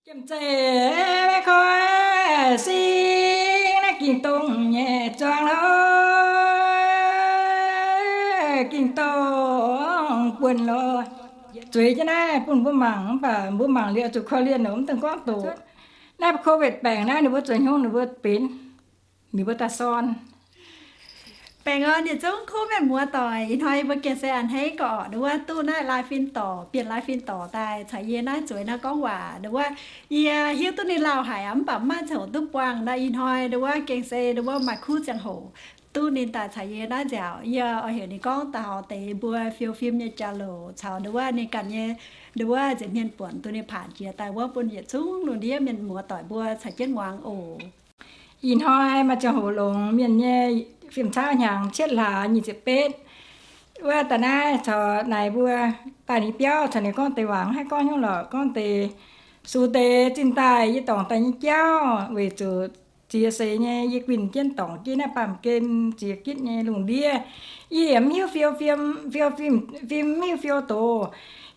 Jiem zeiv koi sing naaiv ging-dongh nyei zuangx lorqc, ging-dongh buonc lorqc. Zueiz jienv naaiv bun mbuo mangc, mv baac mbuo mangc liuz zuqc korv-lienh oc, mv dungx gorngv doqc. Naaiv covid baengc naaiv ninh mbuo zoux hnyungv ninh mbuo benx, ninh mbuo daaih sorn. Baengh orn yietc zungv kuv mienh muoz-doic, ih hnoi yie mbuo gengh se a'hneiv gorqv nduov wuov duqv naaiv live fin dorc, bienh live fin dorc daaih caux yie naaiv zueiz naaiv gorngv waac nduov wuov. Yie hiuv duqv ninh lauh haic aqv, mv baac mv maaih ziangh hoc duqv buangh nor. Ih hnoi nduov wuov gengh se nduov wuov maaih kuv ziangh hoc duqv ninh daaih caux yie naaiv nziaauc. Yie oix heuc ninh gorngv daaih haaix deix mbuo fiou fim nyei jauv-louc caux nduov wuov ninh ganh nyei nduov wuov nza'hmien buonc duqv ninh paanc jiex daaih wuov bun yietc zungv lungh ndiev mienh muoz-doic mbuo caux jienv muangx oc. Ih hnoi maaih ziangh hoc longx mienh nyei fim cauv hnyangx cietv hlaax nyic ziepc betv wuov daaih naaiv caux naaic mbuo daaih ninh biauv caux ninh gorngv deix waac, mv haih gorngv hnyouv lorqc, gorngv deix sux deix zinh daaih yie dorngc daaih nyei jauv weic zuqc ziex seix nyei yie guinh jienv dorngc jienv naaiv baamh gen ziex gitv nyei lungh ndiev. Yie yaac mv hiuv fiou fim, fiou fim, fim mv hiuv fiou doz.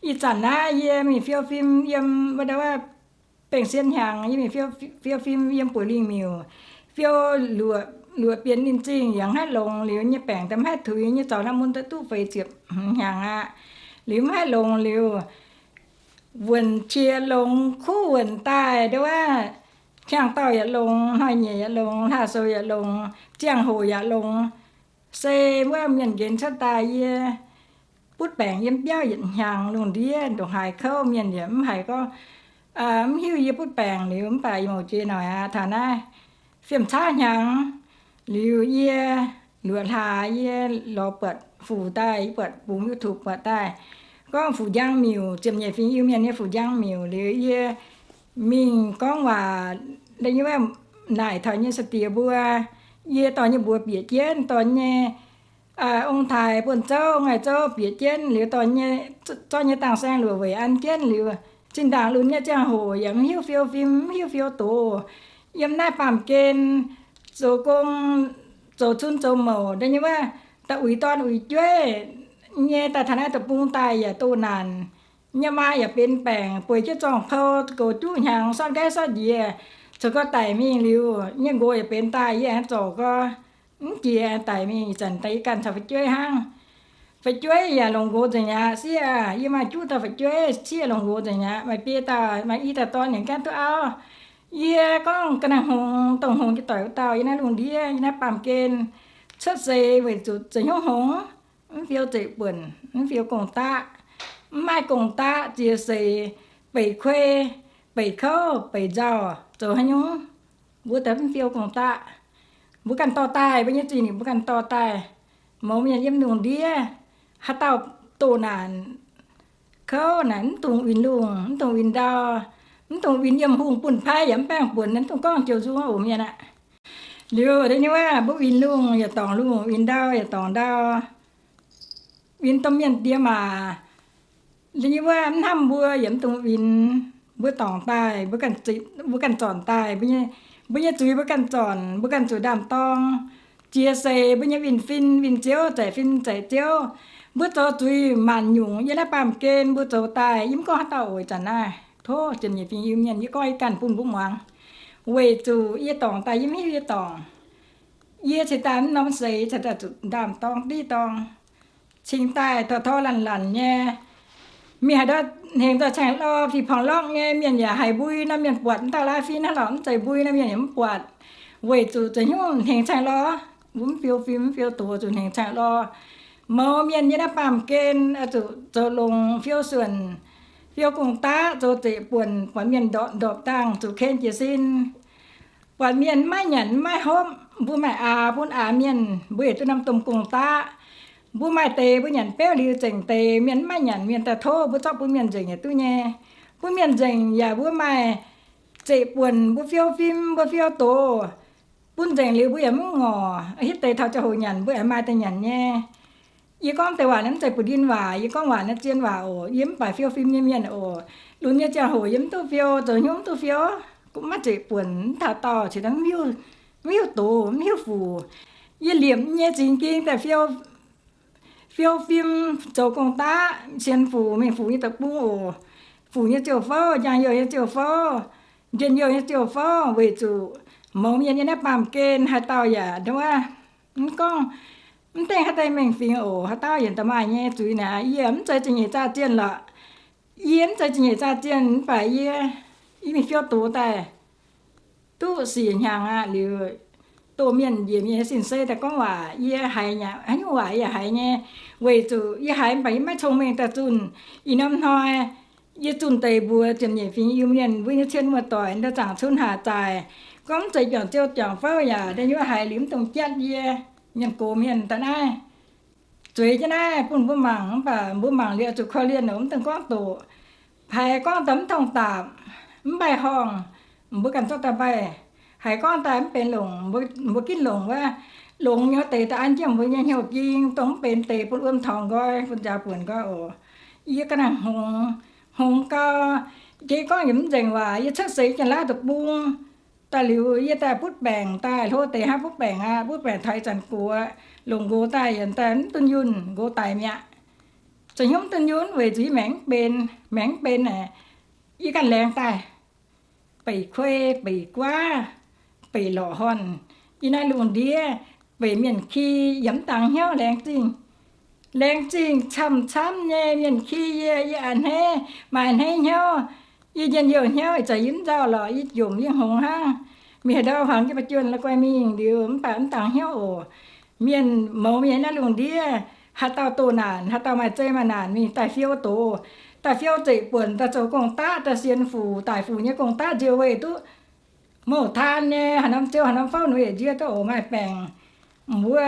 Ih zanc naaiv yie mingh fiou fim yiem wuov deix wuov Bengh Sien hnyangx yie mingh fiou, fiou fim yiem Buoz Lingh Miuc. Fiou luoqc, luoqc bienx ninh zingh yaac mv haih longx liuz nyei baengc daaih mv haih tuix nyei zaux naaiv mun daaih duqv feix ziepc hnyangx aqv. Liuz mv haih longx liuz, wuonc qiex longx, kuv wuonc daaih nduov wuov, qangx-daauh yaac longx, hnoi-nyeic yaac longx, hlaax-sou yaac longx, ziangh hoc yaac longx. Se wuov mienh nqenx cuotv daaih yie butv baengc yiem biauv yietc hnyangx lungh ndiev ndongc haaix kouv mienh yaac mv haiz gorngv mv hiuv yie butv baengc liuz, mv baac yie mouc jiex noic aqv. Taux naaiv fiem caav hnyangx liuz yie luoqc hlaax yie lorz buatc fuc daaih, yie buatc bungx YouTube buatc daaih gorngv Fuc Njang Miuc, ziepc nyeic fingx Iu-Mienh nyei Fuc Njang Miuc liuz yie mingh gorngv waac, naaic taux nyei saa-diex mbuo, yie dorh nyei mbuox bieqc jienv, dorh nyei ong-taaix buonv-zouv, ngaih zouv bieqc jienv liuz, dorh nyei, zorqv nyei dang saeng luoqc weic an jienv liuz, zinh ndaangc lunx nyei ziangh hoc yaac mv hiuv fiou fim, mv hiuv fiou doz. Yiem naaiv baamh gen zoux gong, zoux cun zoux mouc, da'nyeic wuov, da'uix dorn uix jueiv nyei daaih taux naaiv deic-bung daaih yaac doh naanc. Nyei maa yaac benx baengc, bueix jienv zorng-pou goux juqv hnyangx, sortv nqaiv sortv njiec, zoux gau daic mingh liuz, nyei nqox yaac benx daaih, yie aengx zorc gau, mv jiex daic mingh. Ih zanc daaih yie ganh caux fu'jueiv hnangv. Fu'jueiv yaac longc nqox nzengc aqv. Sieqv, yie maaih juqv dauh fu'jueiv, sieqv longc nqox nzengc aqv. Maaih biei dauh, maaih i dauh dorn yaac gaengh duqv auv. Yie gorngv ga'naaiv hngongx, dongh hngongx jiex doic wuov dauh yiem naaiv lungh ndiev, yiem naaiv baamh gen cuotv seix weic zuqc zeix hnyouv hngongx, mv fiou zeiv-buonc, mv fiou gong-daqv, mv maaih gong-daqv, ziex seix beic kuei, beic kouv, beic nzauh, zoux haaix nyungc mbuo daaih mv fiou gong-daqv. Mbuo ganh dorh daaih, mbuo nyei zuiz-nipc mbuo ganh dorh daaih. Mouz mienh yiem lungh ndiev, haaix dauh doh naanc kouv naaic mv dungx winh lungh, mv dungx winh ndau, mv dungx winh yiem hungh bun pai yaac mv baengh buonc, mv dungx gorngv joux nzung oc mienh aqv. Liuz da'nyeic wuov mbuo winh lungh yaac dorngc lungh, winh ndau yaac dorngc ndau. Winh domh mienh diex maac, da'nyeic wuov mv hnamv mbuo yaac mv dungx winh. Mbuo dorngc daaih, mbuo ganh zornc daaih, mbuo nyei zuiz mbuo ganh zornc, mbuo ganh zuqc ndaam-dorng. Ziex seix mbuo nyei winh-fin winh-ziouv, zaic fin zaic ziouv, mbuo zoux zuiz maanc nyungc yiem naaiv baamh gen mbuo zoux daaih. Yie mv gorngv haaix dauh oc, ih zanc naaiv tov ziepc nyeic fingx Iu-Mienh yie gorngv yie ganh bun mbuo muangx, weic zuqc yie dorngc daaih yie mv hiuv yie dorngc. Yie cingx daaih mv norm seix cingx daaih zuqc ndaam-dorng diqv dorng, cingx daaih tor tor lanc lanc nyei. Mingh haaix ndau hnengx daaih caengx lorh, fih porngx lorqv nyei, mienh yaac haiz mbui nor mienh buatc, mv dauh laav fin hnangv lorqc, mv zeiz mbui nor mienh yaac mv buatc, weic zuqc za'hnyungv hnengx caengx lorh. Mbuo mv fiou fim mv fiou doz zuqc hnengx caengx lorh. Mouz mienh yiem naaiv baamh gen zuqc zoux longx, fiou suonc, fiou gong-daqv, zoux zeqc buonc, buatc mienh ndorpc ndorpc dangh zuqc ken jiez sin. Buatc mienh mv maaih nyanc mv maaih hopv, mbuo maaih aax bun aax mienh, mbuo yietc duqv norm domh gong-daqv. Mbuo maaih deix mbuo nyanc beuv liuz zengc deix, mienh mv maaih nyanc mienh daaih tov mbuo zorqv bun mienh nzengc yaac duqv nyei. Bun mienh nzengc yaac mbuo maaih zeqc buonc, mbuo fiou fim, mbuo fiou doz. Bun nzengc liuz mbuo yaac mv ngorc, hitv deix taux ziangh hoc nyanc mbuo yaac maaih daaih nyanc nyei. Yie gorngv deix waac naaiv mv zeiz buoz-ndin waac, yie gorngv waac naaiv zien waac oc. Yie mv baac fiou fim nyei mienh oc. Lunx nyei ziangh hoc yie mv duqv fiou, zoux hnyouv mv duqv fiou, mv maaih zeqc buonc, mv taux dauh cingx daaih mv hiuv doz, mv hiuv fuc. Yie liepc nyei zingx ging daaih fiou, fiou fim, zoux gong-daqv, sienx fuc, mingh fuc nyei deic-bung oc. fuc nyei ziouc fouv, njang-youh nyei ziouc fouv, njien-youh nyei ziouc fouv, weic zuqc mouz mienh yiem naaiv baamh gen haaix dauh yaac ndongc wuov, mv gorngv, mv dengh haaix deix mengh fingx oc, haaix dauh yaac da'maaih nyei zuiz naaic. Yie mv zeiz zingh nyeic zaah zienh lorqc. Yie mv zeiz zingh nyeic zaah zienh mv baac yie, yie mingh fiou doz daaih duqv sic hnyangx aqv. Liuz, doh mienh njiec mienh nyei sin sei daaih gorngv waac, yie haiz nyei, haaix nyungc waac yie haiz nyei, weic zuqc yie haiz mv baac yie maiv cong-mengh daaih zunh. Ih norm hnoi yie zunh deix mbuox ziepc nyeic fingx Iu-Mienh mbuo nyei cien muoz-doic, nda zaangc cun haac zaaic, gorngv mv zeiz juangc ziou juangc fouv yaac da'nyeic haiz liuz mv dungx jatv yie. Mienh gox mienh daaih naaiv zueiz jienv naaiv bun mbuo mangc, mv baac mbuo mangc liuz zuqc korv-lienh oc, mv dungx gorngv doqc. Haiz gorngv daaih mv tongh daapc, mv maaih horngh, mbuo ganh zorqv daaih maaih. Haiz gorngv daaih mv benx longc, mbuo ginv longc wuov. Longx nyei deix daaih an jienv mbuo nyei hnyouv ging, dongh mv benx deix bun wuom torngx nqoi, bun nziaaux buonc nqoi oc. Yie ga'naaiv hngongx, hngongx gau, jiex gorngv yie mv nzengc waac. Yie cuotv seix Janx-Laauv deic-bung daaih liuz, yie daaih butv baengc daaih, hlo deix hnangv butv baengc aqv. Butv baengc taux ih zanc gox, longc nqox daaih yaac daaih mv dunh yunh, nqox daic mi'aqv. Zoux hnyouv mv dunh yunh weic zuqc yie maengc mv benx, maengc mv benx aqv. Yie ganh laengz daaih, beic kuei, beic guaav, beic lorqc horn, yie naaiv lungh ndiev, beic mienh ki, yaac mv dangx hnyouv. Laengz zingh, laengz zingh camv-camv nyei mienh ki yie, yie a'hneiv, maaih a'hneiv hnyouv. Yie njien-youh hnyouv, ih zanc yie mv nzauh lorqc, yie jomc yie hngongx hnangv. Mingh haaix ndau hmuangx jienv ba'juonh la'guaih mingh liuz mv baac mv dangx hnyouv oc. Mienh mouz mienh naaiv lungh ndiev, haaix dauh doh naanc, haaix dauh maaih zei maaih naanc mingh daaih fiou doz, daaih fiou zeiv-buonc, daaih zoux gong-daqv, daaih sienx fuc, daic fuc nyei gong-daqv nzie weih duqv. Mouh taan nyei, haaix norm ziou haaix norm fouv ninh yaac nzie duqv oc. Maaih baengc, mbuo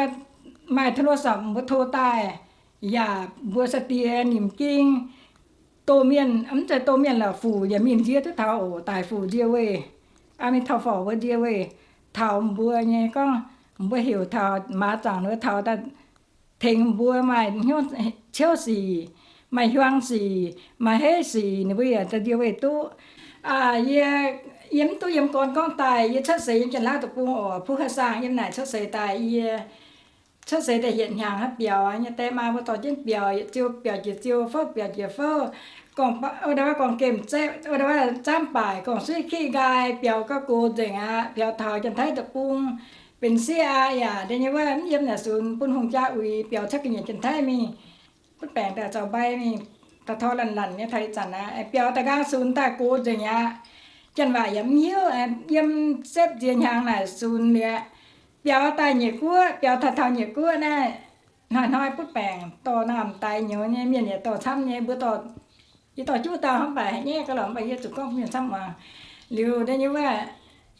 maaih โทรศัพท์ mbuo to daaih, yaac mbuo sai-diex nimc ging, doh mienh, mv zeiz doh mienh lorqc, fuc yaac mingh nzie duqv taux oc. Daic fuc nzie weih, aa, mingh taux forc mbuo nzie weih, taux mbuo nyei gorngv, mbuo heuc taux maaz zaangc ninh taux daaih tengx mbuo maaih hnyouv ciouv sic, maaih hiuang sic, maaih heiv sic, ninh mbuo yaac daaih nzie weih duqv. Yie, yie mv duqv yiem gorn gorngv daaih, yie cuotv seix yiem Janx-Laauv deic-bung oc, Puv Haaix Saang yiem naaic cuotv seix daaih. Yie cuotv seix daaih hietc hnyangx aqv, biaux nyei die maa mbuo dorh jienv biaux, yietc ziou biaux jiex ziou, fouv biaux jiex fouv, gorngv, wuov gorngv gemh zeqv, wuov zaamv baaic, gorngv suiv kiv nqaai, biaux gauh gox nzengc aqv. Biaux taux Janx-Taiv deic-bung benx sieqv aqv yaac da'nyeic wuov mv yiem naaic sunx bun hungh jaa uix, biaux cuotv ga'nyiec Janx-Taiv mingh, butv baengc daaih zaux mbai mingh, daaih tor lanc lanc nyei taux ih zanc aqv. Biaux daaih nqaang sunx daaih gox nzengc aqv. Janx-waac yaac mv hiuv, yiem setv nziex hnyangx naaic sunx liuz, biaux daaih nyiec guoqv, biaux taux taux nyiec guoqv naaiv, hnoi-hnoi butv baengc dorh naamh daix nyouz nyei, mienh yaac dorh camv nyei. Mbuo dorh, yie dorh juqv dauh hnangv, mv baac haiz nyaiv ga'lorqc, mv baac yie zuqc gorngv mienh camv muangx. Liuz da'nyeic wuov,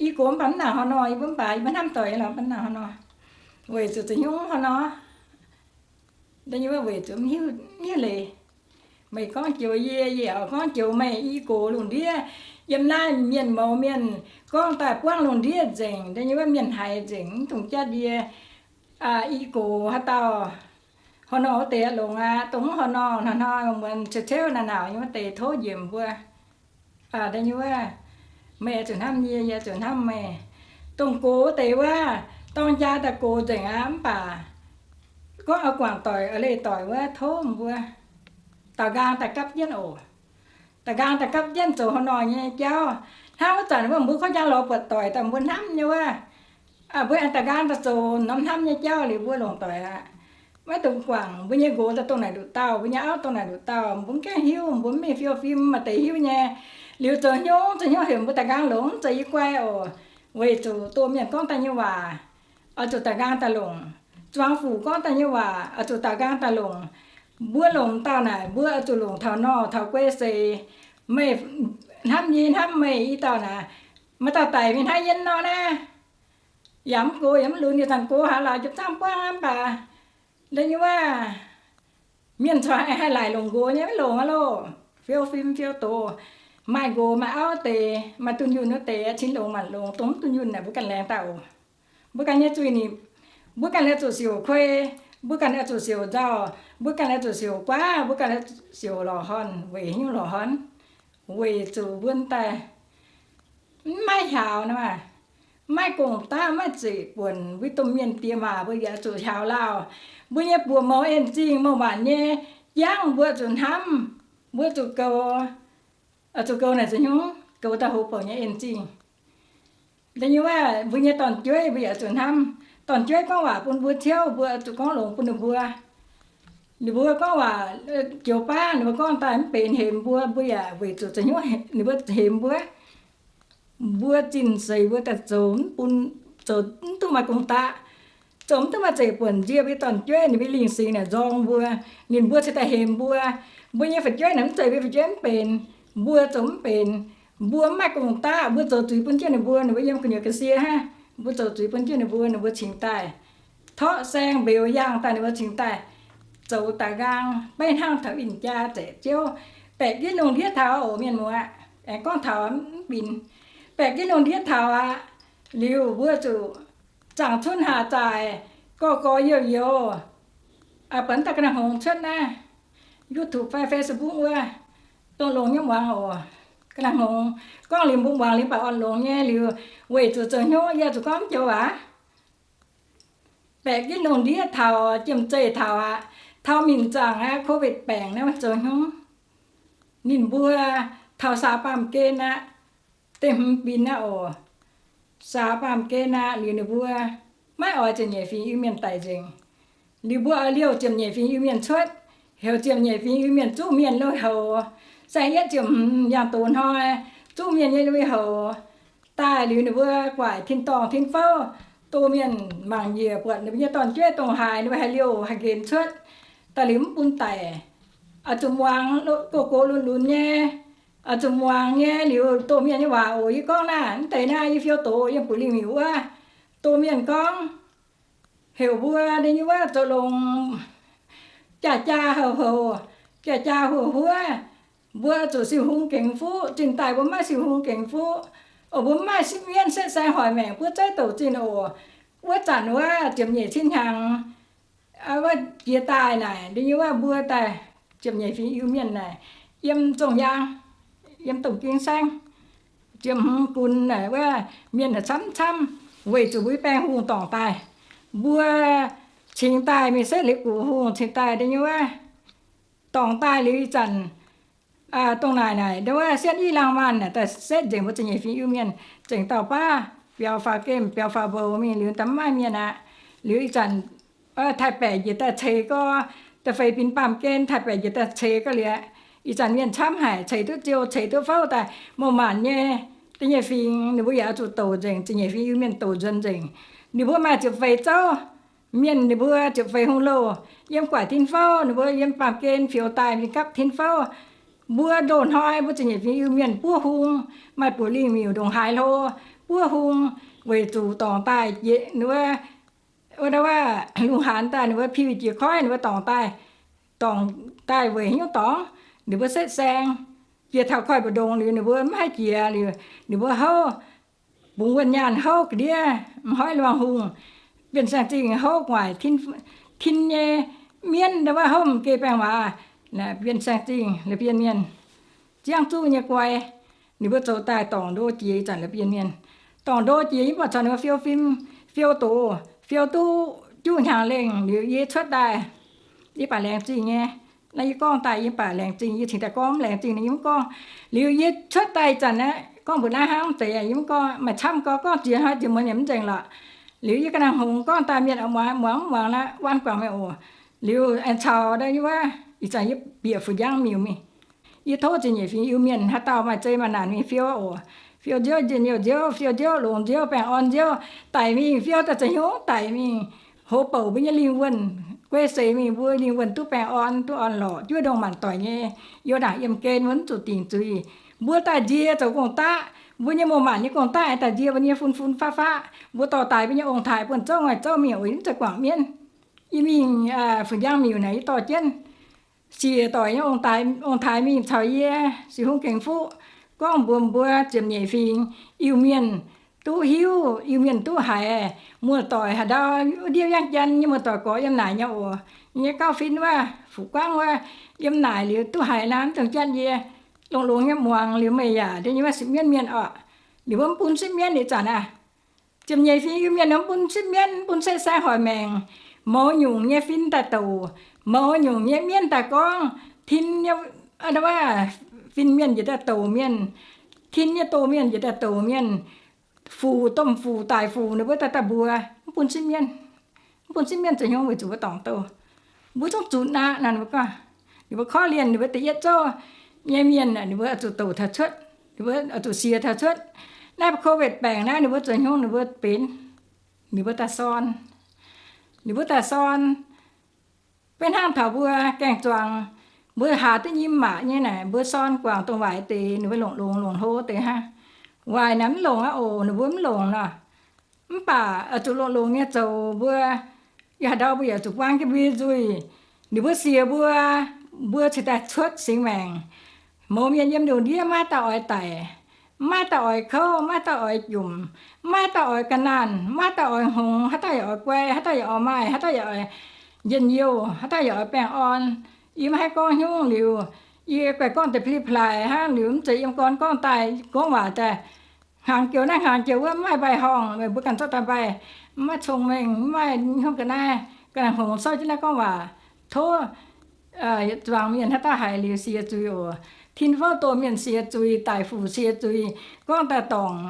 i gox mv baac mv nangc haaix nor, yie mbuo mv baac yie mbuo hnamv doic nyei lorqc, mv nangc haaix nor. Weic zuqc zuqc hnyouv haaix nor. Da'nyeic wuov weic zuqc mv hiuv, mv hiuv leiz. Meih gorngv joux yie, yie oix gorngv joux meih. I gox lungh ndiev, yiem naaiv mienh mouz mienh gorngv daaih buangv lungh ndiev nzengc. Da'nyeic wuov mienh haiz nzengc, mv dungx jatv yie. I gox haaix dauh, haaix nor wuov deix longx aqv, dongh mv haaix nor, hnoi-hnoi muonz ceu-ceuv naaic nauc nyei wuov deix tov njiec mbuo. Da'nyeic wuov, meih oix zuqc hnamv yie, yie oix zuqc hnamv meih. Dongh gox wuov deix wuov, dorng jaa daaih gox nzengc aqv, mv baac gorngv oix guangc doic, oix leih doic wuov, tov mbuo daaux nqaang daaih gapv jienv oc. Daaux nqaang daaih gapv jienv zoux haaix nor nyei jauv. Hnangv wuov zanc wuov mbuo gorngv njang lorz buatc doic daaih mbuo hnamv nyei wuov, mbuo aengx daaux nqaang daaih zoux norm hnamv nyei jauv liuz mbuo longc doic aqv. Maiv dungx guangc mbuo nyei nqox daaih dongh naaic nduqc dauh, mbuo nyei auv dongh naaic nduqc dauh, mbuo mv gaengh hiuv, mbuo mv mingh fiou fim maaih deix hiuv nyei. Liuz zoux hnyouv, zoux hnyouv heuc mbuo daaux nqaang longc, mv zeiz yie guai oc. Weic zuqc doh mienh gorngv daaih nyei waac, oix zuqc daaux nqaang daaih longc. Zuangx fuc gorngv daaih nyei waac, oix zuqc daaux nqaang daaih longc. Mbuo longc dauh naaic, mbuo oix zuqc longc taux nor taux guei seix. Meih hnamv yie, hnamv meih, i dauh naaic, maaih dauh daic mingh hnangv yie nor naaiv, yaac mv gox yaac mv lunx, ih zanc gox haaix laaix jepv zaangv buangv aqv mv baac, da'nyeic wuov, mienh corc haih laaic longc nqox nyei, maiv longc aqv loh. Fiou fim fiou doz, maaih nqox maaih auv deix, maaih dunh yunh wuov deix, cingx longx maanc longx, dongh mv dunh yunh naaic mbuo ganh laengz daaih oc. Mbuo ganh nyei zuiz-nipc, mbuo ganh oix zuqc siouc kuei, mbuo ganh oix zuqc siouc nzauh, mbuo ganh oix zuqc siouc guaav, mbuo ganh oix zuqc siouc lorqc horn, weic haaix nyungc lorqc horn? Weic zuqc mbuo daaih mv maaih hiaaux nor, maiv gong-daqv, maiv zeiv-buonc. Mbuo domh mienh diex maac mbuo yaac zuqc hiaaux lauh. Mbuo nyei buoz-mouz en-zingh mouc maanc nyei jangv mbuo zuqc hnamv, mbuo zuqc goux. oix zuqc goux naaic zoux hnyouv, goux daaih houx bouc nyei en-zingh. Da'nyeic waac, mbuo nyei dorn-jueiv mbuo yaac oix zuqc hnamv. Dorn-jueiv gorngv waac bun mbuo ciouv, mbuo oix zuqc gorngv longx bun ninh mbuo. Ninh mbuo gorngv waac joux baav, ninh mbuo gorngv daaih mv benx hemx mbuo, mbuo yaac weic zuqc zoux hnyouv ninh mbuo hemx mbuo. Mbuo zinh seix mbuo daaih zoux mv bun, zoux mv duqv maaih gong-daqv, zoux mv duqv maaih zeiv-buonc nzie mbuo nyei dorn-jueiv, ninh mbuo lingh singx naaic nzorng mbuo. Ninh mbuo cingx daaih hemx mbuo. Mbuo nyei fu'jueiv naaic mv zeiz mbuo fu'jueiv mv benx, mbuo zoux mv benx, mbuo mv maaih gong-daqv, mbuo zoux zuiz bun jienv ninh mbuo, ninh mbuo yiem gu'nyuoz ga'sie hnangv. Mbuo zoux zuiz bun jienv ninh mbuo, ninh mbuo cingx daaih torqv saeng mbeux yangh daaih, ninh mbuo cingx daaih zoux daaih nqaang, maiv hnangv taux ih jaax zaeqc ziouv. Baeqc jienv lungh ndiev taux oc, mienh muoz, aengx gorngv taux mv binc. Baeqc jienv lungh ndiev taux aqv. Liuz mbuo zuqc zaangc cunv haac zaaic, gorx gorx youz youz, baac mv daaih ga'naaiv hngongx cuotv naaiv YouTube fai Facebook wuov, dongh longx nyei muangx oc. Ga'naaiv hngongx gorngv liuz mbuo muangx liuz baac orn longx nyei. Liuz weic zuqc zoux hnyouv yie zuqc gorngv mv joux waac. Baeqc jienv lungh ndiev taux, jiem zeih taux aqv, taux minc zaangc aqv, COVID baengc naaiv zoux hnyouv. Ninh mbuo taux saax baamh gen aqv, deix hmz binc aqv oc. Saax baamh gen aqv, liuz ninh mbuo maiv oix ziepc nyeic fingx Iu-Mienh daic nzengc. Liuz mbuo oix liouh ziepc nyeic fingx Iu-Mienh cuotv, heuc ziepc nyeic fingx Iu-Mienh zuqv mienh lo houx. Saeng-yietv ziepc hmz yangh doz hnoi, zuqv mienh nyei lui-houx. Daaih liuz ninh mbuo guaaic tin-dorngh tin-fouv, doh mienh mangc njiec buatc ninh mbuo nyei dorn-jueiv dongh haaix, ninh mbuo haih liouh haih nqenx cuotv. Daaih liuz mv bun daic, oix zuqc muangx, gox gox lunx lunx nyei, oix zuqc muangx nyei. Liuz doh mienh nyei waac oc. Yie gorngv naaiv, mv deix naaiv yie fiou doz yiem buoz lingh miuc wuov. Doh mienh gorngv, heuc mbuo da'nyeic wuov zoux longx, jaa jaa houc houc, jaa jaa huoqv huoqv, mbuo zuqc siou hung gengx fuqv. Zinh daaih mbuo maiv siou hung gengx fuqv oc. Mbuo mv maaih sipv mienv setv saeng hoic maengc buov zeiv douc zinh oc. Wuov zanc wuov ziepc nyeic cin hnyangx wuov jiex daaih naaic, da'nyeic wuov mbuo daaih ziepc nyeic fingx Iu-Mienh naaic, yiem zongh yaang, yiem domh ging saengv, ziepc hmz gunx naaic wuov mienh naaic camv camv, weic zuqc mbuo nyei baengh hungh dorngc daaih. Mbuo cingx daaih mingh setv liuz gux hungh cingx daaih da'nyeic wuov dorngc daaih liuz ih zanc dongh naaic naaic, ndau wuov sienv i laangh maanh naaic daaih setv nzengc mbuo ziepc nyeic fingx Iu-Mienh, zengc dauh baav biaux faaux gemh biaux faaux mbouc mingh liuz daaih mv maaih mienh aqv. Liuz ih zanc Taiv-Baeqc njiec daaih ceix gorx, da'feix binc baamh gen Taiv-Baeqc njiec daaih ceix gorx liuz, ih zanc mienh camv haic, ceix duqv ziou ceix duqv fouv daaih. Mouh maanc nyei, da'nyeic fingx ninh mbuo yaac oix zuqc douc nzengc, ziepc nyeic fingx Iu-Mienh douc nzuonx nzengc. Ninh mbuo maaih ziepc feix zouv mienh, ninh mbuo ziepc feix hungh louh yiem guaaic tin-fouv, ninh mbuo yiem baamh gen fioux daaih mingh gapv tin-fouv. Mbuo ndoh hnoi mbuo ziepc nyeic fingx Iu-Mienh buov hung, maaih buoz lingh miuc ndongc haaix hlo buov hung, weic zuqc dorngc daaih jiex wuov, wuov, wuov lungh haanz daaih ninh mbuo piu jiex koiv ninh mbuo dorngc daaih, dorngc daaih weic hnyouv dorngx, ninh mbuo setv saeng. Jiex taux koiv mbu'ndongx liuz ninh mbuo mv haih jiex liuz, ninh mbuo houv bungx wuonh nyaanh houv ga'ndiev, mv hoiv luangh hungh. Bienh Saeng Zingh houv gu'nguaaic tin nyei mienv, ndau wuov houv m'geh baengh waac. Bienh Saeng Zingh la'bienh mienh, ziangv zuqv nyei guai. Ninh mbuo zoux daaih dorngc ndo jiex ih zanc la'bienh mienh. Dorngc ndo jiex yie mv baac caux ninh mbuo fiou fim, fiou doz, fiou duqv juqv hnyangx lengh liuz yie cuotv daaih, yie baac laengz zingh nyei. Naaiv yie gorngv daaih yie baac laengz zingh, yie cingx daaih gorngv mv laengz zingh nor yie mv gorngv. Liuz yie cuotv daaih ih zanc aqv, gorngv mbuox naaiv hnangv deix yie mv gorngv, maaih camv gorx gorngv ziex hnoi ziex muonz yaac mv nzengc lorqc. Liuz yie ga'naaiv hngongx gorngv daaih mienh muangx muangx muangx naaiv waan guangc mienh oc. Liuz aengx caux daaih wuov, ih zanc yie bieqc Fu Njang Miuc mingh. Yie tov ziepc nyeic fingx Iu-Mienh haaix dauh maaih zei maaih naanc mingh fiou oc. Fiou nziouv njien-youh nziouv, fiou nziouv longx nziouv, baengh orn nziouv, daic mingh fiou daaih zoux hnyouv daic mingh, hoz bouc mbuo nyei lingh wuonh, guei seix mingh mbuo lingh wuonh duqv baengh orn, duqv orn-lorqc, juov ndongh maanc doic nyei, yiem naanc yiem gen mbuo mv zuqc dingc zuiz. Mbuo daaih nzie zoux gong-daqv, mbuo nyei mouh maanc nyei gong-daqv daaih nzie mbuo nyei fun fun faqv faqv. Mbuo dorh daaih mbuo nyei ong-taaix buonv zouv ngaih zouv mingh oix mv zeiz guangc mienv. Yie mingh Fu Njang Miuc naaic yie dorh jienv siec doic nyei ong-taaix mingh caux yie sic hung gengx fuqv, gorngv mbuox mbuo ziepc nyeic fingx Iu-Mienh duqv hiuv, Iu-Mienh duqv haiz. Muoz-doic haaix ndau, ndiev yangh janx nyei muoz-doic gorx yiem naaic nyei oc. Nyei gauh fin wuov, Fu Guangv wuov, yiem naaic liuz duqv haiz naaiv dongh janx yie longx-longx nyei muangx liuz meih yaac da'nyeic wuov sipv mienv mienh oc. Liuz mbuo mv bun sipv mienv ih zanc aqv. Ziepc nyeic fingx Iu-Mienh mv bun sipv mienv, mv bun setv saeng hoic maengc. Mouz nyungc nyei fin daaih douc, mouz nyungc nyei mienv daaih gorngv, tin nyei, wuov, Fin-mienh njiec daaih douc mienh, tin nyei doz-mienh njiec daaih douc mienh, fuc, domh fuc, daic fuc, ninh mbuo daaih daaih mbuox, mv bun sieqv mienh, mv bun sieqv mienh zoux hnyungv weic zuqc mbuo dorngc douh. Mbuo zungv zuqc naqv nor, ninh mbuo gorngv. Ninh mbuo korv-lienh ninh mbuo da'yietv zouv nyei mienh, ninh mbuo oix zuqc douc taux cuotv, ninh mbuo oix zuqc siex taux cuotv. Naaiv covid baengc naaiv ninh mbuo zoux hnyungv ninh mbuo benx, ninh mbuo daaih sorn, ninh mbuo daaih sorn. Beiv hnangv taux mbuo gaeng-zuangx, mbuo haaz duqv nyim maac nyei naaic, mbuo sorn guangc dongh waaic deix, ninh mbuo longc longx longc hlo deix hnangv. Waaic naaic mv longc aqv oc, ninh mbuo mv longc nor. Mv baac oix zuqc longx-longx nyei zoux mbuo. Yaac haaix ndau mbuo yaac zuqc buangv jienv mbuo nyei nzuih. Ninh mbuo siex mbuo, mbuo cingx daaih cuotv singx maengc. Mouz mienh yiem lungh ndiev maiv dauh oix daic, maiv dauh oix kouv, maiv dauh oix jomc, maiv dauh oix ga'naanh, maiv dauh oix hngongx, haaix dauh yaac oix guai, haaix dauh yaac oix maaih, haaix dauh yaac oix njien-youh, haaix dauh yaac oix baengh orn. Yie maiv haih gorngv hnyouv liuz, yie guaih gorngv deix pli-plaaix hnangv liuz, mv zeiz yiem gorn gorngv daaih gorngv waac daaih. Hnaangx joux naaiv hnaangx joux wuov, mv maaih mbaih horngh, meih mbuo ganh zorqv daaih mbaih. Mv maaih cong-mengh, mv maaih hnyouv ga'naaiv, ga'naaiv hngongx sorqv jienv naaiv gorngv waac. Tov yietc zuangx mienh haaix dauh haiz liuz sie zuiz oc. Tin-fouv doh mienh sie zuiz, daic fuc sie zuiz, gorngv daaih dorngc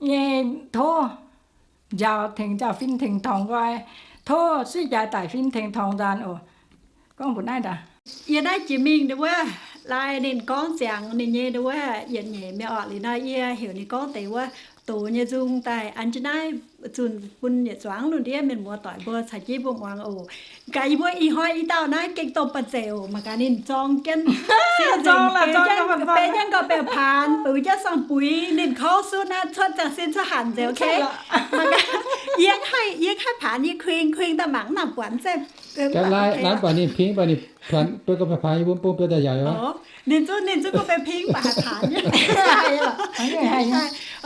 nyei tov njaaux tengx njaaux fin tengx torngx nqoi. Tov suiv jaaix daic fin tengx torngx nzaanx oc. Gorngv mbuox naaiv ndac. Yie naaiv jiex mingh wuov, lai ninh gorngv ziangx ninh nyei wuov yietc nyeic mi'aqv orqc. Liuz nor yie heuc ninh gorngv deix wuov doz nyei nzung daaih an jienv naaiv zunc bun yietc zuangx lungh ndiev mienh muoz doic mbuo caux jienv mbuo muangx oc. Gaax yie mbuo ih hnoi i dauh naaiv gengh dongh ba'zeic oc, mangc gaax ninh zorng jienv, zorng jienv gauh baengh paanx, buix jienv sorng-buix, ninh kouv sutv naaiv cuotv ziangh sin cuotv hanc nzengc, ok? Yie haih, yie haih paanx, yie kuing, kuing daaih mangc naaic buatc zeiv. Laanh buatc ninh pingx, buatc ninh paanx, buatc gauh baengh paanx, yie mbuo bung buatc daaih yaac oc. Ninh zungv, ninh zungv gorngv baengh pingx, buatc haih paanx nyei.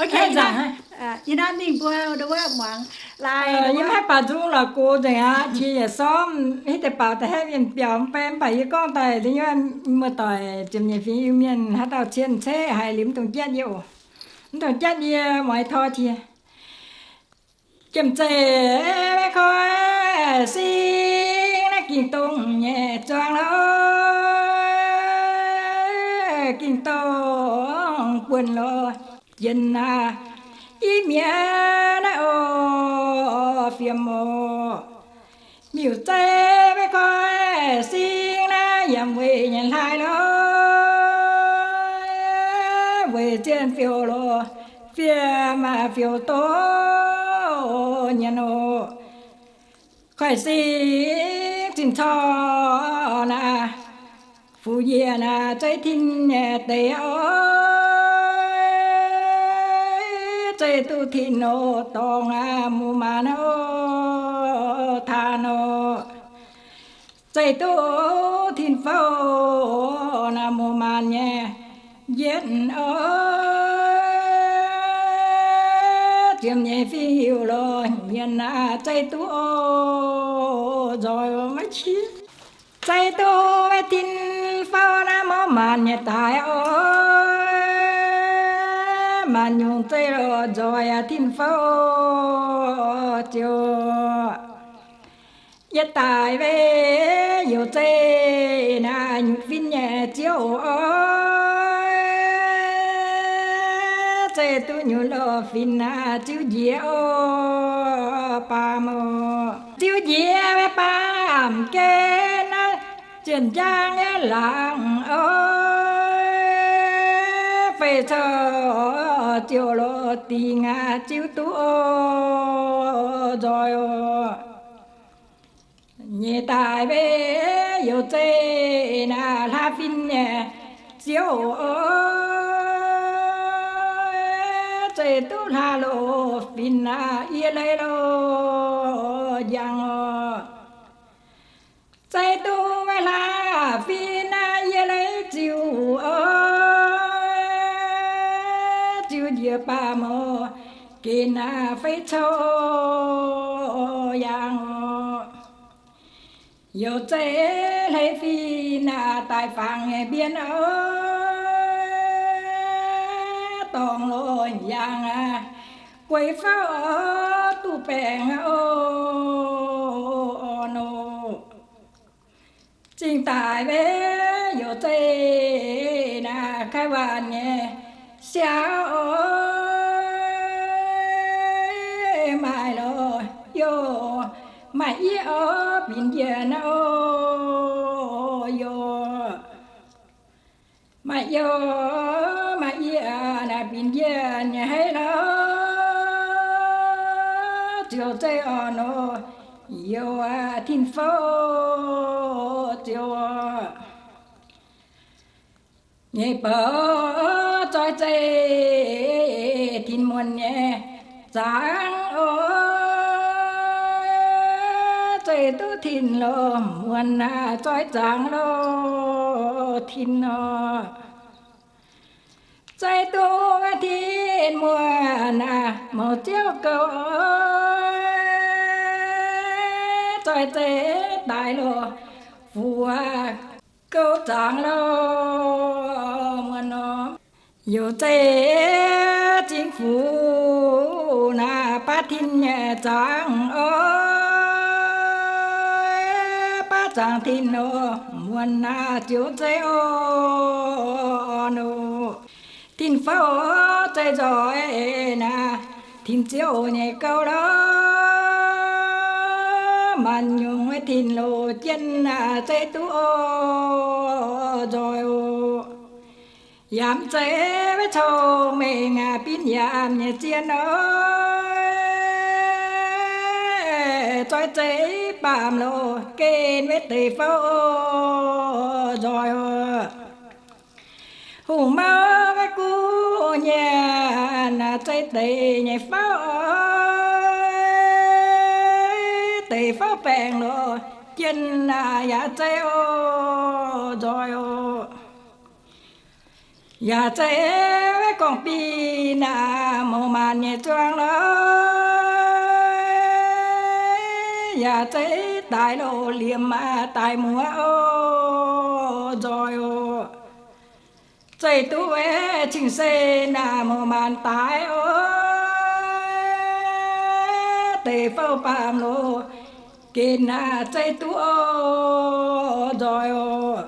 Ok, yie naaiv mingh mbuo wuov muangx lai, yie maiv baac nzung lorqc gox nzengc aqv, qiex yietc sormv hitv deix baaux da'haeqv mienh biaux mv bei, mv baac yie gorngv daaih liuz nyei muoz-doic ziepc nyeic fingx Iu-Mienh haaix dauh cien-ceqv haiz liuz mv dungx jatv yie oc. Mv dungx jatv yie, muaiz tor qiex. Jiem-zeiv koi sing naaiv ging-dongh nyei zuangx lorqc, ging-dongh buonc lorqc, jien aac, i mienh naaiv oc, fiem oc. Miuc-zeiv maiv koi sing naaiv yaac weic nyanc hlaaix lorqc, weic zien fiou lorqc, fiem aac fiou doqc nyanc oc. Koi sing zinh corc naaic, fu'jueiv naaic zeiv tin deix oc, zeiv duqv tin oc, dorngx aac, muoz-maanc oc, taan oc. Zeiv duqv tin-fouv naaic, muoz-maanc nyei yietv oc, ziepc nyeic fingx Iu-Mienh naaic, zeiv duqv oc, nzoih maiv qiex. Zeiv duqv tin-fouv naaic, muoz-maanc nyei daaih oc, maanc nyungc zeiv lorqc, nzoih aac tin-fouv ziouc Yietc daaih mbuo youc zeiv naaic nyutc fin nyei ziouv oc. Zeiv duqv nyutc lorqc fin naaic ziouv njiec oc, baamh oc. Ziouv njiec maiv baamh gen naaic, zien njang nyei laangz oc. Fei cou ziouc lorqc dingc aac ziouv duqv oc, nzoih oc. Nyeic daaih mbuo youc zeiv naaic hlaax fin nyei ziouv oc. Zeiv duqv hlaax lorqc fin naaic yie leiz lorqc njang oc. Zeiv duqv maiv hlaax fin naaic yie leiz ziouv oc. Ziouv njiec baamh oc, gen naaic fei cou yangh oc. Youc zeiv hleix fin naaic daaih fangx nyei mbien oc. Dorngx lorqc yangh aac, gueix fauv oc, duqv baengc oc, orn oc. Zingh daaih mbuo youc zeiv naaic, kai waanc nyei siaauc oix, maaih lorh youh, maaih yie oix binc yienh oix youh. Maaih youh maaih yie naaic binc yienh nyei haiz lorh, ziouc zeiz orn oc, youh aac, tin-fouv ziouc nyei bouc zoih zeiv tin muonc nyei zaangc oc, zeiv duqv tin lorh muonc aac, zoih zaangc lorh tin oc. Zeiv duqv tin muonc aac, mouz ziouv gouv oc, zoih zeiv daaih lorh fuqv gouv zaangc lorh muonc oc. Youh zeiv zingh fuqv naaic baav tin nyei zaangc oc, baav zaangc tin oc, muonc aac, ziouc zeiv orn oc. Tin-fouv zeiv nzoih naaic, tin-ziouv nyei gouv lorh, maanc nyungc tin loz jien aac, zeiv duqv orn nzoih oc. Yaac mv zeiz cong-mengh aac, bin yaac mv nyei zien oc, zoih zeiv baamh loz gen wuov deix fouv orn nzoih oc. Hungh mouv wuov guv nyanc naaic, zeiv deix nyei fouv oc, deix fouv baengc loz jien naaic, yaac zeiv orn nzoih oc. Yaac zeiv wuov gorngv-bin naaic, mouz maanc nyei zuangx lorh, yaac zeiv daaih loz liemh aac, daaih muoz orn nzoih oc. Zeiv duqv wuov cing-sen naaic, mouz maanc daaih oc, deix fouv baamh loz gen aac, zeiv duqv orn nzoih oc.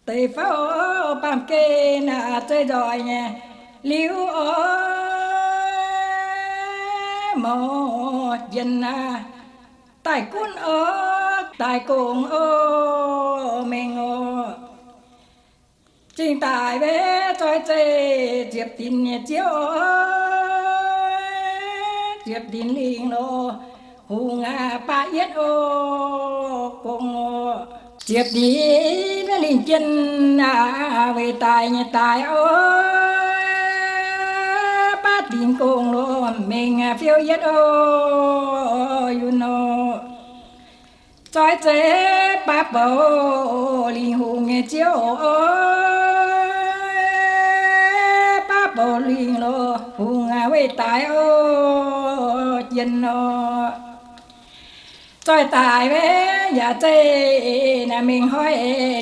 Deix fouv baamh gen aac, zeiv nzoih nyei liuz oc, mouz jien aac, daaih gunv oc, daaih gongx oc, mengh oc. Zingh daaih wuov zoih zeiv ziepc dinc nyei ziouv oc, ziepc dinc lingh loz, hungh aac, baav yietv oc, gong oc. Ziepc dinc wuov lingh jien aac, weic daaih nyei daaih oc, baav dinc gong loz, mengh aac, fiouv yietv oc, yunh oc. Zoih zeiv baav bouc lingh hungh nyei ziouv oc, baav bouc lingh loz, hungh aac, weic daaih oc, jien oc. Zoih daaih wuov yaac zeiv naaic, mengh hnoi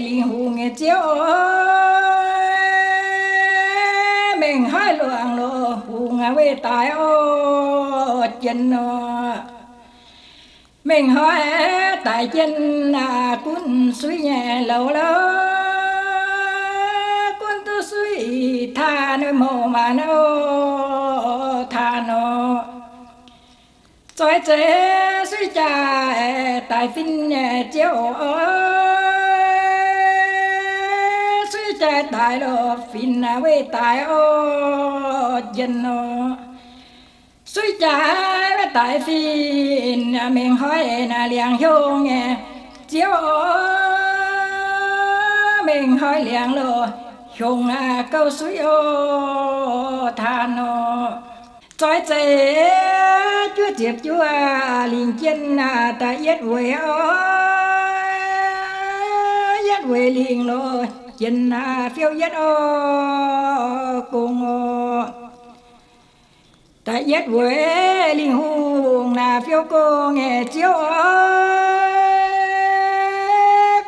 lingh hungh nyei ziouv oc, mengh hnoi luangh loz, hungh aac, weic daaih oc, jien oc. Mengh hnoi daaih jien aac, gunv suiv nyei louz lorh, gunv duqv suiv taan wuov mouz maanc oc, taan oc. Zoih zeiv suiv jaaix daaih fin nyei ziouv oc, suiv jaaix daaih loz, fin aac, weic daaih oc, jien oc. Suiv jaaix wuov daaih fin, mengh hnoi naaic liangx hiong nyei ziouv oc, mengh hnoi liangx loz, hiong aac, gouv suiv oc, taan oc. Zoih zeiv juov ziepc juov lingh jien aac, da'yietv weic oc, yietv weic lingh loz, jien aac, fiouv yietv oc, gong oc. Da'yietv weic lingh hungh naaic, fiouv gong nyei ziouv oc,